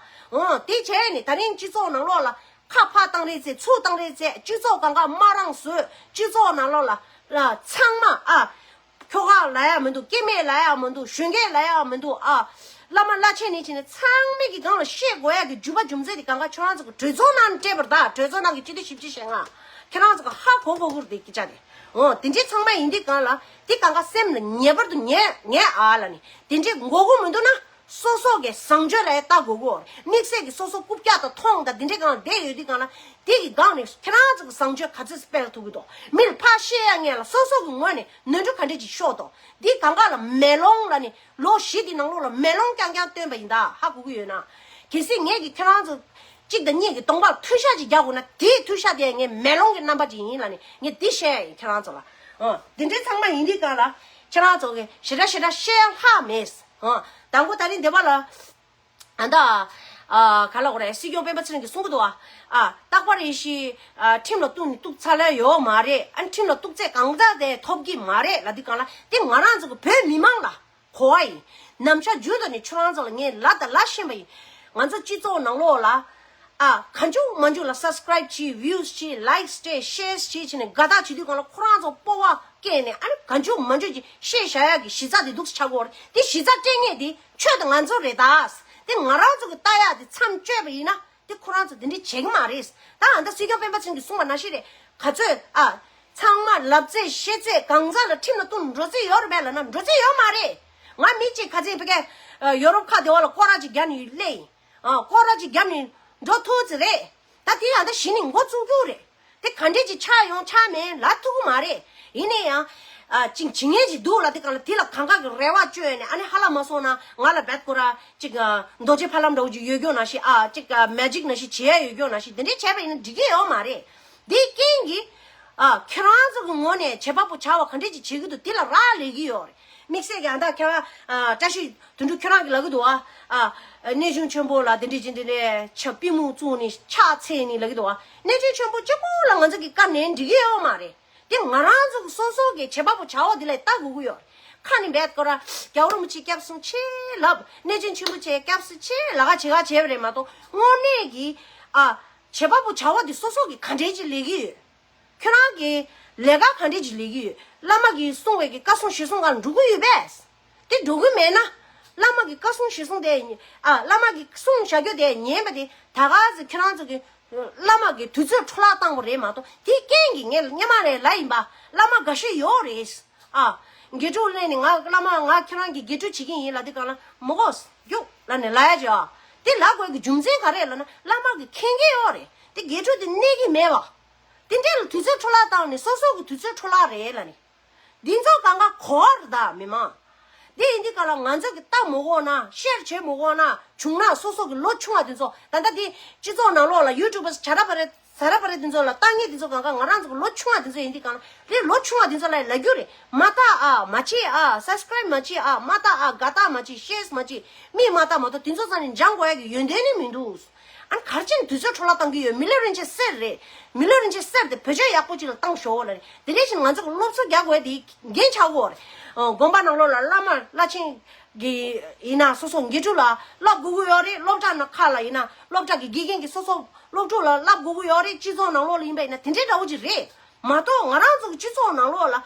འོ་དེ་བྱས་ནས་ད་རིང་སྤྱི་ཚོགས་ནང་ལོགས་ལ། ཁ་ཕར་བཏང་རེས་ཚེ་ཚུར་བཏང་རེས་ཚེ་སྤྱི་ཚོགས་གང་ག་དམར་རང་བཟོས་སྤྱི་ཚོགས་ནང་ལོགས་ལ་ལ་ཚང་མ་ཨ། ཁྱོ་ག་ལ་ཡག་མི་འདུག་སྐྱེ་དམན་ལ་ཡག་མི་འདུག་གཞོན་སྐྱེས་ལ་ཡག་མི་འདུག་ཨ། བླ་མ་བླ་ཆེན་ནས་བྱས་ནས་ཚང་མས་ཀྱི་སྒང་ལ་བཤད་དགོས་ཡག་གི་རྒྱུ་བ་རྒྱུ་མཚན་དེ་གང་ག་ཁྱོད་རང་ཚོ་གི་གྲོས་ཚོགས་ནང་ནས་སྤྲད་པར་གདའ། གྲོས་ཚོགས་ནང་གི་སྤྱི་འཐུས་བཞི་བཅུ་ཞེ་ལྔ་ཁྱེད་རང་ཚོ་གི་ཧ་གོ་གོ་གུར་དེ་སྐད་ཆ་དེ། འོ་དེ་འདྲའི་ཚང་མ་ཡིན་དུས་གང་ལ་དེ་གང་ག་སེམས་ལ་ངེས་པར་དུ་ངེས་ངེས་ཨ་ལ་ནི་དེ་འདྲའི་མགོ་སྐོར་མི་འདུག་ན། སོ་སོ་གི་བཟང་སྤྱོད་ལ་ལྟ་དགོས་གོ། དམིགས་བསལ་གྱི་སོ་སོ་རྐུབ་བཀྱག་དང་མཐོང་དང་དེ་འདྲའི་སྒང་ལ་བསྡད་ཡོད་དུས་སྒང་ལ་དེ་གི་སྒང་ནས་ཁྱེད་རང་ཚོ་གི་བཟང་སྤྱོད་ག་ཚོད་སྤེལ་ཐུབ་ཀྱི་འདུག་མི་ལ་ཕར་བཤད་ཡ་ངེས་ལ་སོ་སོ་གི་ངོས་ནས་ནོར་འཁྲུལ་ག་འདྲས་ཅིག་ཤོར་འདུག་འདི་གང་ག་ལ་མེ་ལོང་ལ་ནི་ལོ་བཞི་འདི་ནང་ལོགས་ལ་མེ་ལོང་རྐྱང་རྐྱང་བཏོན་པ་ཡིན་ད། ཧ་གོ་གི་ཡོད་ན། གལ་སྲིད་ངས་ཀྱི་ཁྱེད་རང་ཚོ་གཅིག་དང་གཉིས་ཀྱི་གདོང་པར་ཐུག་ཤ་ཅིག་རྒྱག་དགོས་ན་དེའི་ཐུག་ཤ་དེ་ངས་མེ་ལོང་གི་རྣམ་པ་ཅིག་ཡིན་ལ་ནི་ངས་འདི་བཤད་ཡ་ཡིན་ཁྱེད་རང་ཚོ་ལ། ཨོ་འདི་འདྲའི་ཚང་མ་ཡིན་དུས་སྒང་ལ་ཁྱེད་རང་ཚོ་གི་ཞེ་དྲག་ཞེ་དྲག་བཤད་ཡ་ལྷག་མེད། ཨ། དང་པོ་ད་རིང་འདི་པ་ལ། ཨ་ད། ཨ་ག་ལ་གོ་རེད། སྲིད་སྐྱོང་སྤེན་པ་ཚེ་རིང་གིས་གསུང་གི་འདུག་ཨ། ཨ་རྟག་པར་ཡེ་ཤི། ཨ་ཁྲིམས་ལ་གཏུགས་ནས་གཏུགས་ཚར་ལེ་ཡོད་མ་རེད། ཨ་ཁྲིམས་ལ་གཏུགས་ཚད་གང་འདྲ་དེ་ཐོབ་ཀྱི་མ་རེད་ལབ་དུས་སྒང་ལ་དེ་ང་རང་ཚོ་གི་བོད་མི་མང་ལ་གོ་བ་ཡིན། ནམ་ཞག་རྒྱུན་དུ་ནས་ཁྱོད་རང་ཚོ་ལ་ངས་ལབ་དང་ལབ་བཞིན་པ་ཡིན། ང་ཚོ་སྤྱི་ཚོགས་ནང་ལོགས་ལ། ཨ་གང་བྱུང་མང་བྱུང་ལ་subscribe་བྱེད། views་བྱེད། likes་སྤྲད། shares་བྱེད་བྱས་ནས་དགའ་རྟགས་བྱེད་དུས་སྒང་ལ་ཁོ་རང་ཚོ་སྤོབས་པ་སྐྱེས་ནས་ཨ་ནི་གང་བྱུང་མང་བྱུང་ཅིག་བཤད་བཞག་ཡག་གི་གཞི་རྩ་དེ་འདུག་སེ་ཆགས་ཀྱི་ཡོད་རེད། དེ་གཞི་རྩ་སྤྲད་མཁན་དེ་ཁྱོད་དང་ང་ཚོ་རེད་ད། དེ་ང་རང་ཚོ་གི་ལྟ་ཡག་དེ་མཚམས་གཅོད་པ་ཡིན་ན་དེ་ཁོ་རང་ཚོ་དེ་འདྲ་བྱེད་ཀྱི་མ་རེད། ད་ཨ་ད་སྲིད་སྐྱོང་སྤེན་པ་ཚེ་རིང་གིས་གསུངས་པ་ནང་བཞིན་རེད། ག་ཚོད་ཨ་ཚང་མ་ལབ་ཚད་བཤད་ཚད་གང་ཚ་ལ་ཁྲིམས་ལ་གཏུགས་འགྲོ་རྩིས་ཡོད་རེད་པས་ལབ་ན་འགྲོ་རྩིས་ཡོད་མ་རེད། ང་མི་གཅིག་ཁ་ཚན་ཕ་གི་ཡོ་རོབ་ཁ་བདེ་བ་ལ་སྐོར་ར་ཅིག་རྒྱབ་ནས་སླེབས་ཡིན། ཨ་སྐོར་ར་ཅིག་རྒྱབ་ནས་འགྲོ་ཐུབ་ཚེ་རེད། ད་དེ་ཡང་ད་གཞི་ནས་འགོ་བཙུགས་རྒྱུ་རེད། དེ་ག་འདྲས་ཅིག་ཆགས་ཡོང་ཆགས་མེད་ལབ་ཐུབ་ཀྱི་མ་རེད། ཡིན་ནའི་ཡང་། ཨ་ཅིག་བྱེད་མཁན་ཅིག་འདུག་ལབ་དུས་སྒང་ལ་དེ་ལ་གང་ག་གི་རེ་བ་བཅོལ་ནས་ཨ་ནི་ཧ་ལམ་མ་སོང་ན་ང་ལ་རྦད་ཁོ་ར་ཅིག་ཨ་རྡོ་རྗེ་ཕ་ལམ་འདྲ་བོ་ཅིག་ཡོད་རྒྱུ་ནང་བཞིན་ཨ་ཅིག་ཨ་མེ་ཇིག་ནང་བཞིན་བྱེད་ཡ་ཡོད་རྒྱུ་ནང་བཞིན་དེ་འདྲས་བྱས་པ་ཡིན་ན་འགྲིག་གི་ཡོད་མ་རེད། དེའི་རྐྱེན་གྱིས་ཨ་ཁྱེད་རང་ཚོ་གི་ངོས་ནས་བྱེད་པ་པོ་བྱ་བ་ག་འདྲས་ཅིག་བྱེད་ཀྱི་འདུག་དེ་ལ་རག་ལས་ཀྱི་ཡོད་རེད། དམིགས་བསལ་གྱི་ཨ་ད་ཁྱེད་རང་ཨ་བཀྲ་ཤིས་དོན་གྲུབ་ཁྱོད་རང་གིས་ལབ་ཀྱི་འདུག་ཨ། ཨ་གནས་ཆུང་ཆེན་པོ་ལ་དེ་འདྲས་ཅིག་འདི་ནས་ཆ་པུས་མོ་བཙུགས་ནས་ཕྱག་འཚལ་ནས་ལབ་ཀྱི་འདུག་ཨ། གནས་ཆུང་ཆེན་པོ་གཅིག་པོ་ལ་ང་ཚོ་གིས་བཀའ་ནན་འགྲིག་གི་ཡོད་མ་རེད། དེ་ང་རང་ཚོ་གི་སོ་སོ་གི་བྱེད་པ་པོ་བྱ་བ་འདི་ལ་ལྟ་དགོས་ཀྱི་ཡོད་རེད། ཁ་ནས་འབད་ཀོ་ར་རྒྱལ་བ་རིན་པོ་ཆེ་སྐྱབས་སུ་མཆི་ལབ། གནས་ཆུང་ཆེན་པོ་ཆེ་སྐྱབས་སུ་མཆི་ལབ་ཁ་བྱེད་ཁ་བྱས་པ་རེད་མ་གཏོགས་དངོས་གནས་ཀྱི་ཨ་བྱེད་པ་པོ་བྱ་བ་འདི་སོ་སོ་གིས་ག་འདྲས་ཅིག་ལས་ཀྱི་ཡོད། ཁྱོད་རང་གི་ལས་ཀ་ག་འདྲས་ཅིག་ལས་ཀྱི་ཡོད། བླ་མ་གིས་གསུངས་པའི་གི་བཀའ་གསུང་ཞལ་གསུང་སྒང་འགྲོ་གི་ཡོད་པས། དེ་འགྲོ་གི་མེད་ན། བླ་མ་གི་བཀའ་གསུང་ཞུ་གསུང་དེ་ཉན། ཨ། བླ་མ་གི་གསུང་བཞག་རྒྱུ་དེ་ཉན་པ་དེ་ད་ག་ཟེ་ཁྱེད་རང་ཚོ་གི་བླ་མ་གི་དུས་ཚོད་འཕྲོ་བརླག་བཏང་བ་རེད་མ་གཏོགས། དེ་རྐྱེན་གྱིས་ངས་སྔོན་མ་ནས་ལབ་ཡིན་པ། བླ་མ་དགའ་ཤོས་ཡོད་རེད། ཨ། དགེ་ཕྲུག་སླེབས་ནས་ང་བླ་མ་ང་ཁྱེད་རང་གི་དགེ་ཕྲུག་བྱེད་ཀྱི་ཡིན་ལབ་དུས་སྒང་ལ་མི་དགོས་རྒྱུགས་ལབ་ནས་ལབ་ཡ་ཅིག། ཨ། དེ་ལབ་དགོས་ཀྱི་རྒྱུ་མཚན་ག་རེ་ལབ་ན་བླ་མ་གི་མཁྱེན་གྱི་ཡོད་རེད། དེ་དགེ་ཕྲུག་དེ་གནས་ཀྱི་མེད་པ། དེ་འདྲས་ལ་དུས་ཚོད་འཕྲོ་བརླག་བཏང་ནས་སོ་སོ་གི་དུས་ཚོད་འཕྲོ་བརླག་རེད་ལབ་ནས། འདི་ཚོ་གང་ག་གོ་བ་རེད་ད་མི་མང་། འདི་ཡིན་དུས་སྒང་ལ་ང་ཚོ་གི་ལྟ་མི་དགོས་ན། ཤེར་བྱེད་མི་དགོས་ན། བྱུང་ན་སོ་སོ་གི་ལོ་ཆུང་བ་འདི་ཚོ། ད་ལྟ་འདི་སྤྱི་ཚོགས་ནང་ལོགས་ལ་ཡུ་ཊུབ་པ་ཇ་ར་པ་རེ་ཟ་ར་པ་རེ་འདི་ཚོ་ལ་ལྟ་མཁན་འདི་ཚོ་གང་ག་ང་རང་ཚོ་གི་ལོ་ཆུང་བ་འདི་ཚོ་ཡིན་དུས་སྒང་ལ། རེད། ལོ་ཆུང་བ་འདི་ཚོ་ལ་ལབ་རྒྱུ་རེད། མ་ལྟ་ཨ། མ་བྱེད་ཨ། སབ་སི་ཀ་རེབ་མ་བྱེད་ཨ། མ་ལྟ་ཨ། དགའ་རྟགས་མ་བྱེད། ཤེར་མ་བྱེད། མིག་མ་ལྟ་མ་གཏོགས་དེ་ཚོ་རྩ་ནས་སྦྱང་དགོས་ཡ་གི་ཡོན་ཏན་ནི་མི་འདུག། ཨ་ནི་ག་རེ་བྱས་ནས་དུས་ཚོད་འཕྲོ་བརླག་བཏང་གི་ཡོད། མི་ལོ་རིན་ཆེན་གསེར་རེད། མི་ལོ་རིན་ཆེན་གསེར་དེ་བེད་སྤྱོད་ཡག་པོ་ཅིག་ལ་བཏང་ཤོག་ལབ་རེད། དེ་འདྲ་བྱས་ནས་ང་ཚོ་གི་སློབ་གསོ་རྒྱག་དགོས་ཡ་དེ་འགན་ཆགས་ཀྱི་ཡོད་རེད། ཨ། དགོན་པ་ནང་ལོགས་ལ་བླ་མ་བླ་ཆེན་གི་ཡིན་ན་སོ་སོ་དགེ་ཕྲུག་ལ་བསླབ་དགོས་ཀྱི་ཡོད་རེད། སློབ་གྲྭ་ནང་ཁག་ལ་ཡིན་ན་སློབ་གྲྭ་གི་དགེ་རྒན་གྱིས་སོ་སོ་སློབ་ཕྲུག་ལ་བསླབ་དགོས་ཀྱི་ཡོད་རེད། སྤྱི་ཚོགས་ནང་ལོགས་ལ་ཡིན་པ་ཡིན་ན་དེ་འདྲའི་འདྲ་བོ་ཅིག་རེད། མ་གཏོགས་ང་རང་ཚོ་གི་སྤྱི་ཚོགས་ནང་ལོགས་ལ་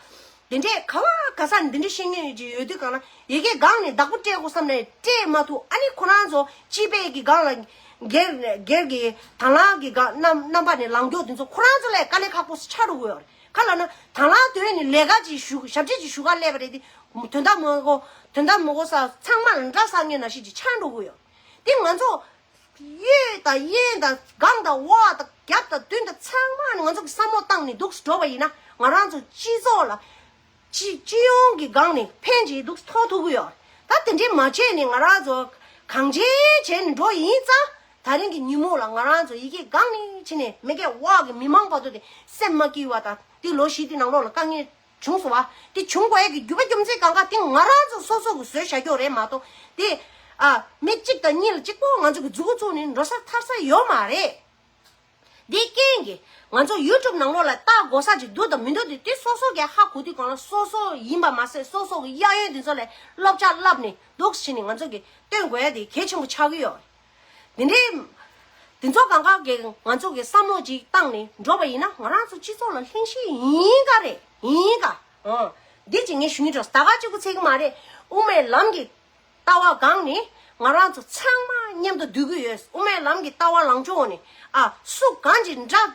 དེ་འདྲས་ག་བ་ག་ས་ནས་དེ་འདྲས་བཤད་མཁན་ཡོད་ཀྱི་ཡོད་དུས་སྒང་ལ་ཡ་གི་སྒང་ནས་བདག་པོ་སྤྲད་དགོས་བསམ་ནས་སྤྲད་མ་ཐུབ། ཨ་ནི་ཁོ་རང་ཚོ་སྤྱི་པའི་གི་སྒང་ལ་སྒེར་སྒེར་གྱི་དང་བླངས་ཀྱི་སྒང་རྣམ་རྣམ་པ་ནས་ལངས་རྒྱུ་དེ་ཚོ་ཁོ་རང་ཚོ་ལ་དཀའ་ལས་ཁག་པོ་ཆགས་འགྲོ་གི་ཡོད་རེད། ག་ལབ་ན་དང་བླངས་དོན་ནི་ལས་ཀ་ཅིག་ཞུ། ཞབས་ཕྱི་ཅིག་ཞུ་ག་སླེབས་པ་རེད་དེ། དོན་དག་མ་གོ་དོན་དག་མ་གོ་ས་ཚང་མ་ལ་འདྲ་ས་ངན་ན་ཤི་ཅིག་ཆགས་འགྲོ་གི་ཡོད། དེ་ང་ཚོ་གཡས་དང་གཡོན་དང་སྒང་དང་འོག་དང་རྒྱབ་དང་མདུན་དང་ཚང་མ་ནས་ང་ཚོ་གི་བསམ་བློ་བཏང་ནས་འདུག་སེ་འགྲོ་བ་ཡིན་ན། ང་རང་ཚོ་སྤྱི་ཚོགས་ལ་སྤྱི་སྤྱི་ཡོངས་ཀྱི་སྒང་ནས་ཕན་ཅིག་འདུག་སེ་ཐོགས་ཐུབ་ཀྱི་ཡོད། ད་དེ་འདྲས་མ་བྱས་ནས་ང་རང་ཚོ་གང་བྱས་བྱས་ནས་འགྲོ་ཡིན་ཙང་། ད་རིང་གི་ཉིན་མོ་ལ་ང་རང་ཚོ་ཡ་གི་སྒང་ནས་ཕྱིན་ནས་མ་གི་འོག་གི་མི་མང་བར་དུ་དེ་སེམས་མ་སྐྱིད་པ་དང་། དེ་ལོ་བཞི་དེ་ནང་ལོགས་ལ་དཀའ་ངལ་བྱུང་སོང་བ། དེ་བྱུང་དགོས་ཡ་གི་རྒྱུ་བ་རྒྱུ་མཚན་གང་ག་དེ་ང་རང་ཚོ་སོ་སོ་གི་བཟོས་བཞག་རྒྱུ་རེད་མ་གཏོགས། དེ་ཨ་མི་གཅིག་དང་གཉིས་ལ་གཅིག་པོ་ང་ཚོ་གི་མཛུ་གུ་བཙུགས་ནས་འགྲོ་ས་ཐར་ས་ཡོད་མ་རེད། དེའི་རྐྱེན་གྱིས་ང་ཚོ་ཡུ་ཊུབ་ནང་ལོགས་ལ་ལྟ་དགོས་ས་ཅིག་འདུག་དང་མི་འདུག་དེ་དེ་སོ་སོ་གིས་ཧ་གོ་དུས་སྒང་ལ། སོ་སོ་ཡིན་པ་མ་ཟད་སོ་སོ་གི་གཡས་གཡོན་དེ་ཚོ་ལ་བསླབ་བྱ་བསླབས་ནས་འདུག་སེ་བྱས་ནས་ང་ཚོ་གིས་སྟོན་དགོས་ཡ་དེ་གལ་ཆེན་པོ་ཆགས་ཀྱི་ཡོད། དེ་འདྲའི་དེ་ཚོ་གང་ག་གིས་ང་ཚོ་གིས་བསམ་བློ་ཅིག་བཏང་ནས་འགྲོ་བ་ཡིན་ན། ང་རང་ཚོ་སྤྱི་ཚོགས་ལ་ལྷིང་ཤིང་ཡིན་ག་རེད། ཡིན་ག་ཨང་། འདི་ཅིག་ངས་ཞུ་སྙིང་འདོད། ད་ག་གཅིག་པུ་ཚད་ཀྱི་མ་རེད། དབུ་མའི་ལམ་གྱི་ལྟ་བ་སྒང་ནས་ང་རང་ཚོ་ཚང་མ་མཉམ་དུ་སྡོད་ཀྱི་ཡོད། དབུ་མའི་ལམ་གྱི་ལྟ་བ་ལངས་ཕྱོགས་ནས། ཨ། སུ་གང་ཅིག་དགྲ་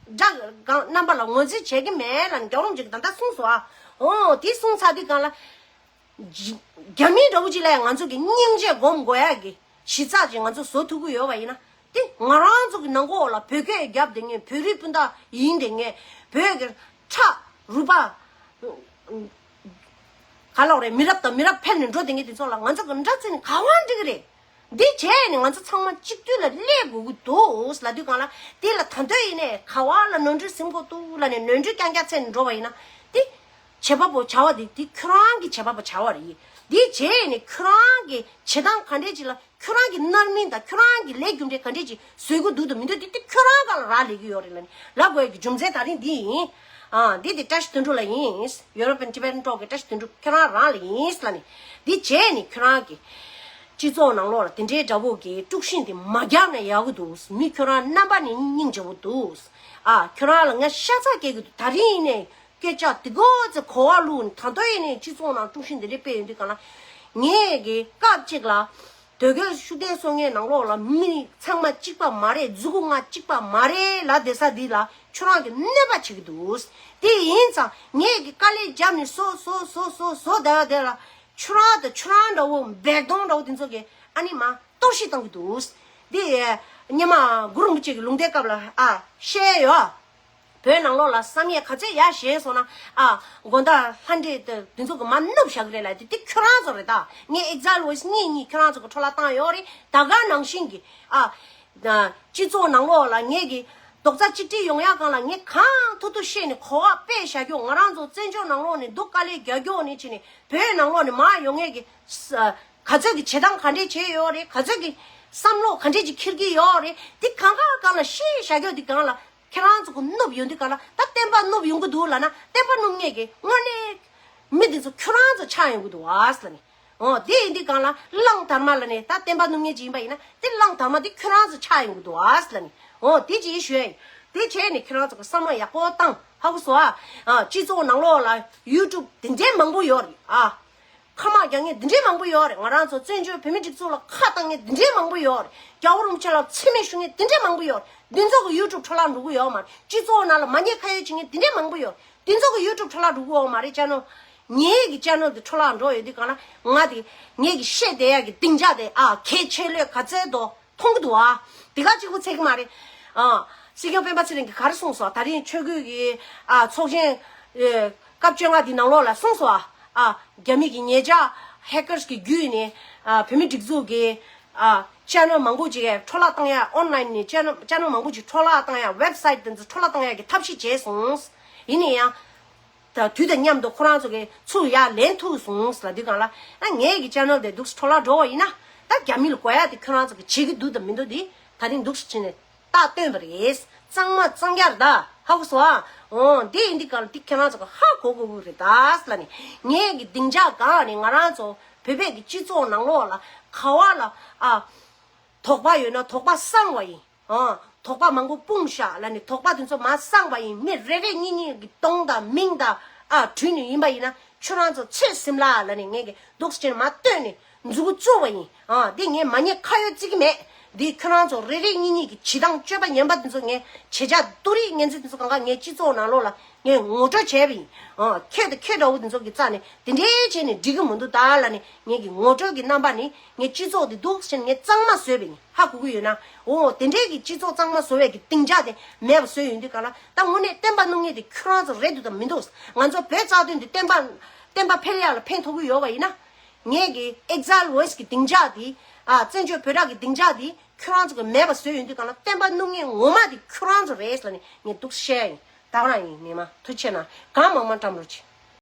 དགྲ་གང་རྣམ་པ་ལ་ངོས་འཛིན་བྱེད་ཀྱི་མེད་ལབ་ནས་རྒྱལ་བ་རིན་པོ་ཆེས་ད་ལྟ་གསུངས་སོང་། ཨ། འོ་དེ་གསུངས་ཚར་དུས་སྒང་ལ། རྒྱ་རྒྱ་མི་འདྲ་བོ་ཅིག་ལ་ཡང་ང་ཚོ་གིས་སྙིང་རྗེ་སྒོམ་དགོས་ཡ་གི་གཞི་རྩ་ཅིག་ང་ཚོ་བཟོ་ཐུབ་ཀྱི་ཡོད་པ་ཡིན་ན། དེ་ང་རང་ཚོ་གི་ནང་ལོགས་ལ་བོད་སྐད་རྒྱབ་བསྡད་མཁན། བོད་རིགས་སྤུན་ཟླ་ཡིན་བསྡད་མཁན། བོད་ཀྱི་ཁྲག་རུས་པ་ག་ལབ་དགོས་རེད། མི་རབས་དང་མི་རབས་འཕེལ་ནས་འགྲོ་བསྡད་མཁན་དེ་ཚོ་ལ་ང་ཚོ་གིས་འདྲ་བརྩི་ནས་ག་པར་འགྲིག་གི་རེད། འདི་བྱས་ནས་ང་ཚོ་ཚང་མ་གཅིག་སྡུད་ལ་སླེབས་དགོས་ཀྱི་འདུག་ལབ་དུས་སྒང་ལ། དེ་ལ་ད་དུང་ཡིན་ནའི་ག་པར་ལ་ནོར་འཁྲུལ་ཟིན་དགོས་འདུག་ལབ་ནས་ནོར་འཁྲུལ་རྐྱང་རྐྱང་བཙལ་ནས་འགྲོ་བ་ཡིན་ན། དེ་བྱེད་པ་པོ་བྱ་བ་དེ་དེ་ཁྱོད་རང་གི་བྱེད་པ་པོ་བྱ་བ་རེད། འདི་བྱས་ནས་ཁྱོད་རང་གི་བྱེད་སྟངས་ག་འདྲས་ཅིག་ལ། ཁྱོད་རང་གི་རྣམ་སྨིན་དང་ཁྱོད་རང་གི་ལས་རྒྱུ་འབྲས་ག་འདྲས་ཅིག་བཟོ་གི་འདུག་དང་མི་འདུག་དེ་དེ་ཁྱོད་རང་སྒང་ལ་རག་ལས་ཀྱི་ཡོད་རེད་ལབ་ནས་ལབ་དགོས་ཀྱི་རྒྱུ་མཚན་ད་རིང་འདི་ཡིན། ཨ། འདི་དེ་བཀྲ་ཤིས་དོན་གྲུབ་ལ་ཡིན། European Tibetan Talk གི་བཀྲ་ཤིས་དོན་གྲུབ་ཁྱོད་རང་རང་ལ་ཡིན་ལབ་ནས། འདི་བྱས་ནས་ཁྱོད་རང་གི་སྤྱི་ཚོགས་ནང་ལོགས་ལ་དེ་འདྲའི་འདྲ་བོ་གི་དཀྲུག་ཤིང་དེ་མ་རྒྱག་ན་ཡག་གི་འདུག། མི་ཁྱོད་རང་རྣམ་པ་ནས་སྙིང་རྗེ་པོ་འདུག། ཨ། ཁྱོད་རང་ལ་ངས་ཤ་ཚ་སྐྱེ་གི་འདུག། ད་རིང་ཡིན་ནའི་སྐད་ཆ་དེ་གོ་ཚེ་གོ་བ་བླུགས་ནས། ད་དུང་ཡིན་ནའི་སྤྱི་ཚོགས་ནང་དཀྲུག་ཤིང་དེ་འདྲ་སྤེལ་ཡོང་དུས་སྒང་ལ། ངས་གི་སྐབས་གཅིག་ལ་དོལ་རྒྱལ་ཤུགས་ལྡན་སོང་ངའི་ནང་ལོགས་ལ་མི་ཚང་མ་གཅིག་པ་མ་རེད། མཛུ་གུ་ལྔ་གཅིག་པ་མ་རེད་ལབ་བསྡད་ས་འདི་ལ་ཁྱོད་རང་གིས་གནོད་པ་བྱེད་ཀྱི་འདུག། དེ་ཡིན་ཙང་ངས་གི་དཀའ་ལས་རྒྱབ་ནས་བཟོ་བཟོ་བཟོ་བཟོ་བཟོ་བསྡད་པ་དེ་ལ། ཁྱོད་རང་དང་ཁྱོད་རང་འདྲ་བོ་སྦལ་གདོང་འདྲ་བོ་དེ་ཚོ་གིས་ཨ་ནི་མ་གཏོར་བཤིག་བཏང་གི་འདུག། འདི་སྔོན་མ་གུ་རུ་རིན་པོ་ཆེ་གི་ལུང་བསྟན་སྐབས་ལ། ཨ། བཤད་ཡོད། བོད་ནང་ལོགས་ལ་བསམ་ཡས་ག་ཚོད་ཡར་བཞེངས་སོང་ན། ཨ། དགོང་དག་ལྷ་འདྲེ་དེ་དེ་ཚོ་གིས་མར་བསྣུབས་བཞག་གི་རེད་ལབ་དེ། དེ་ཁྱོད་རང་ཚོ་རེད་ད། ངས་Exile Voice གཉིས་གཉིས་ཁྱོད་རང་ཚོ་གི་འཕྲོ་བརླག་བཏང་ཡོད་རེད། ད་ག་ནང་བཞིན་གྱི། ཨ། སྤྱི་ཚོགས་ནང་ལོགས་ལ་ངས་ཀྱི་རྡོག་རྩ་གཅིག་སྒྲིལ་ཡོང་ཡག་སྒང་ལ་ངས་གང་ཐུབ་ཐུབ་བཤད་ནས་གོ་བ་སྤེལ་བཞག་རྒྱུ། ང་རང་ཚོ་བཙན་བྱོལ་ནང་ལོགས་ནས་སྡུག་དཀའ་ལས་རྒྱག་རྒྱུ་ནས་བྱས་ནས་བོད་ནང་ལོགས་ནས་མར་ཡོང་མཁན་གྱི་ས་ག་ཚོད་ཀྱི་བྱེད་སྟངས་ག་འདྲས་བྱས་ཡོད་རེད། ག་ཚོད་ཀྱི་བསམ་བློ་ག་འདྲས་ཀྱི་འཁྱེར་གྱི་ཡོད་རེད། འདི་གང་ག་སྒང་ལ་བཤད་བཞག་རྒྱུ། འདི་སྒང་ལ་ཁྱེད་རང་ཚོ་གི་བསྣུབས་ཡོང་དུས་སྒང་ལ། ད་བསྟན་པ་བསྣུབས་ཡོང་གི་འདུག་ལབ་ན། བསྟན་པ་བསྣུབས་མཁན་གྱི་དངོས་གནས་མི་འདི་ཚོ་ཁྱོད་རང་ཚོ་ཆགས་ཡོང་གི་འདུག་ཨ་ཟེར་ནས། འོ། དེ་ཡིན་དུས་སྒང་ལ་གླང་དར་མ་ལབ་ནས་ད་བསྟན་པ་བསྣུབས་མཁན་ཅིག་ཡིན་པ་ཡིན་ན། དེ་གླང་དར་མ་དེ་ཁྱོད་རང་ཚོ་ཆགས་ཡོང་གི་འདུག་ཨ་ཟེར་ནས། འོ། དེ་ཅིག་ཞུ་ཡ་ཡིན། དེ་བྱས་ནས་ཁྱོད་རང་ཚོ་གི་བསམ་བློ་ཡག་པོ་བཏང་། ཧ་གོ་སོང་ཨ། ཨ། སྤྱི་ཚོགས་ནང་ལོགས་ལ་ཡུ་ཊུབ་དེ་འདྲའི་མང་པོ་ཡོད་རེད་ཨ། ཁ་དམག་རྒྱག་མཁན་འདི་འདྲའི་མང་པོ་ཡོད་རེད། ང་རང་ཚོ་བཙན་བྱོལ་བོད་མི་སྒྲིག་འཛུགས་ལ་ཁ་བཏང་མཁན་འདི་འདྲའི་མང་པོ་ཡོད་རེད། རྒྱལ་བ་རིན་པོ་ཆེ་ལ་མཚན་སྨད་ཞུ་མཁན་འདི་འདྲའི་མང་པོ་ཡོད་རེད། འདི་ཚོ་གི་ཡུ་ཊུབ་འཕྲོ་བརླག་འགྲོ་གི་ཡོད་མ་རེད། སྤྱི་ཚོགས་ནང་ལ་མ་ཉེས་ཁ་གཡོགས་བྱེད་མཁན་འདི་འདྲའི་མང་པོ་ཡོད། འདི་ཚོ་གི་ཡུ་ཊུབ་འཕྲོ་བརླག་འགྲོ་གི་ཡོད་མ་རེད། ཅེ་ནལ། ངའི་གི་ཅེ་ནལ་འདི་འཕྲོ་བརླག་འགྲོ་ཡོད་དུས་གང་ལ་ང་དེ་ངའི་གི་བཤད་བསྡད་ཡག་གི་སྡིངས་ཆ་དེ་ཨ་གལ་ཆེ་ལོས་ག་ཚད་དོ། མཐོང་གི་འདུག་ཨ། དེ་ག་གཅིག་པུ་ཚད་ཀྱི་མ་རེད། ཨ། སྲིད་སྐྱོང་སྤེན་པ་ཚེ་རིང་གིས་ག་རེ་གསུངས་སོང་། ད་རིང་ཆོས་བརྒྱུད་ཀྱི་ཨ་ཚོགས་ཆེན་ཨེ་སྐབས་བཅོ་ལྔ་འདི་ནང་ལོགས་ལ་གསུངས་སོང་ཨ། ཨ། རྒྱ་མི་གི་ཉེ་ཆར་ཧེ་ཀར་གི་བརྒྱུད་ནས་ཨ་བོད་མི་སྒྲིག་འཛུགས་ཀྱི་ཨ་ཅེ་ནལ་མང་པོ་ཅིག་འཕྲོ་བརླག་བཏང་ཡ། ཨོན་ལན་ནས་ཅེ་ནལ་ཅེ་ནལ་མང་པོ་ཅིག་འཕྲོ་བརླག་བཏང་ཡ། ཝེབ་སའིཊ་དེ་ཚོ་འཕྲོ་བརླག་བཏང་ཡ་གི་ཐབས་ཤེས་བྱས་སོང་། ཡིན་ན་ཡང་། ད་དུས་དང་མཉམ་དུ་ཁོ་རང་ཚོ་གིས་ཚུར་ཡར་ལེན་ཐུབ་སོང་ལབ་དུས་གང་ལ། ཨ། ངའི་གི་ཅེ་ནལ་དེ་འདུག་སེ་འཕྲོ་བརླག་འགྲོ་བ་ཡིན་ན། ད་རྒྱ་མི་ལ་དགོས་ཡ་དེ་ཁྱོད་རང་ཚོ་གིས་བྱེད་ཀྱི་འདུག་དང་མི་འདུག་དེ་ད་རིང་འདུག་སེ་བྱས་ནས་རྟགས་སྟོན་པ་རེད། གཙང་མ་གཙང་རྐྱང་རེད་ད། ཧ་གོ་སོང་ཨ། འོ་དེ་ཡིན་དུས་གང་ལ་དེ་ཁྱོད་རང་ཚོ་གིས་ཧ་གོ་དགོས་ཀྱི་རེད་ད་ལབ་ནས། ངའི་གི་སྡིངས་ཆ་སྒང་ནས་ང་རང་ཚོ་བོད་པའི་གི་སྤྱི་ཚོགས་ནང་ལོགས་ལ་ག་བ་ལ་ཨ། དོགས་པ་ཡོད་ན་དོགས་པ་སངས་པ་ཡིན། ཨ། དོགས་པ་མང་པོ་སྤུངས་བཞག་ལབ་ནས་དོགས་པ་དེ་ཚོ་མར་སངས་པ་ཡིན། མི་རེ་རེ་གཉིས་གཉིས་ཀྱི་གདོང་དང་མིང་དང་ཨ་བྲིས་ནས་ཡིན་པ་ཡིན་ན་ཁྱོད་རང་ཚོ་ཚོད་ཟིན་ལ་ལབ་ནས་ངས་ཀྱི་འདུག་སེ་བྱས་ནས་མར་བཏོན་ནས་མཛུབ་གུ་བཙུགས་པ་ཡིན། ཨ། འདི་ངས་མ་ཉེས་ཁ་གཡོག་བརྩི་གི་མེད། འདི་ཁྱོད་རང་ཚོ་རེ་རེ་གཉིས་གཉིས་ཀྱི་བྱེད་སྟངས་སྤྱོད་པ་ངན་པ་དེ་ཚོ། ངས་བྱེད་བྱ་སྡུག་རུས་ངན་ཚུལ་དེ་ཚོ་གང་ག་ངས་སྤྱི་ཚོགས་ནང་ལོགས་ལ་ངས་ངོ་སྤྲོད་བྱས་པ་ཡིན། ཨ། ཁྱོད་དང་ཁྱོད་འདྲ་བོ་དེ་ཚོ་གི་རྩ་ནས་དེ་འདྲའི་བྱས་ནས་འགྲིག་གི་མི་འདུག་ད་ལབ་ནས་ངས་ཀྱི་ངོ་སྤྲོད་ཀྱི་རྣམ་པ་ནི་ངས་སྤྱི་ཚོགས་དེ་འདུག་སེ་བྱས་ནས་ངས་གཙང་མ་བཟོས་པ་ཡིན། ཧ་གོ་གི་ཡོད་ན། འོ་དེ་འདྲའི་གི་སྤྱི་ཚོགས་གཙང་མ་བཟོ་བའི་གི་སྡིངས་ཆ་དེ་མེད་པ་བཟོས་ཡོང་དུས་གང་ལ། ད་དངོས་གནས་བསྟན་པ་བསྣུབ་མཁན་དེ་ཁྱོད་རང་ཚོ་རེད་འདུག་དང་མི་འདུག་ང་ཚོ་བོད་རྩ་དོན་དེ་བསྟན་པ་བསྟན་པ་འཕེལ་ཡག་ལ་ཕན་ཐོགས་ཀྱི་ཡོད་པ་ཡིན་ན། ངས་ཀྱི་ཨེག་ཛའིལ་ཝོ་ཡེ་སི་གི་སྡིངས་ཆ་དེ། ཨ། བཙན་བྱོལ་བོད་རིགས་ཀྱི་སྡིངས་ཆ་དེ་ཁྱོད་རང་ཚོ་གི་མེད་པ་བཟོས་ཡོང་དུས་གང་ལ། བསྟན་པ་བསྣུབ་མཁན་ངོ་མ་དེ་ཁྱོད་རང་ཚོ་རེད་ལབ་ནས་ངས་འདུག་སེ་བཤད་ཡིན། ད་ག་རང་ཡིན། ཉི་མ་ཐུགས་རྗེ་ཆེ་གནང་། གང་མང་མང་བཀྲམ་རོགས་གྱིས།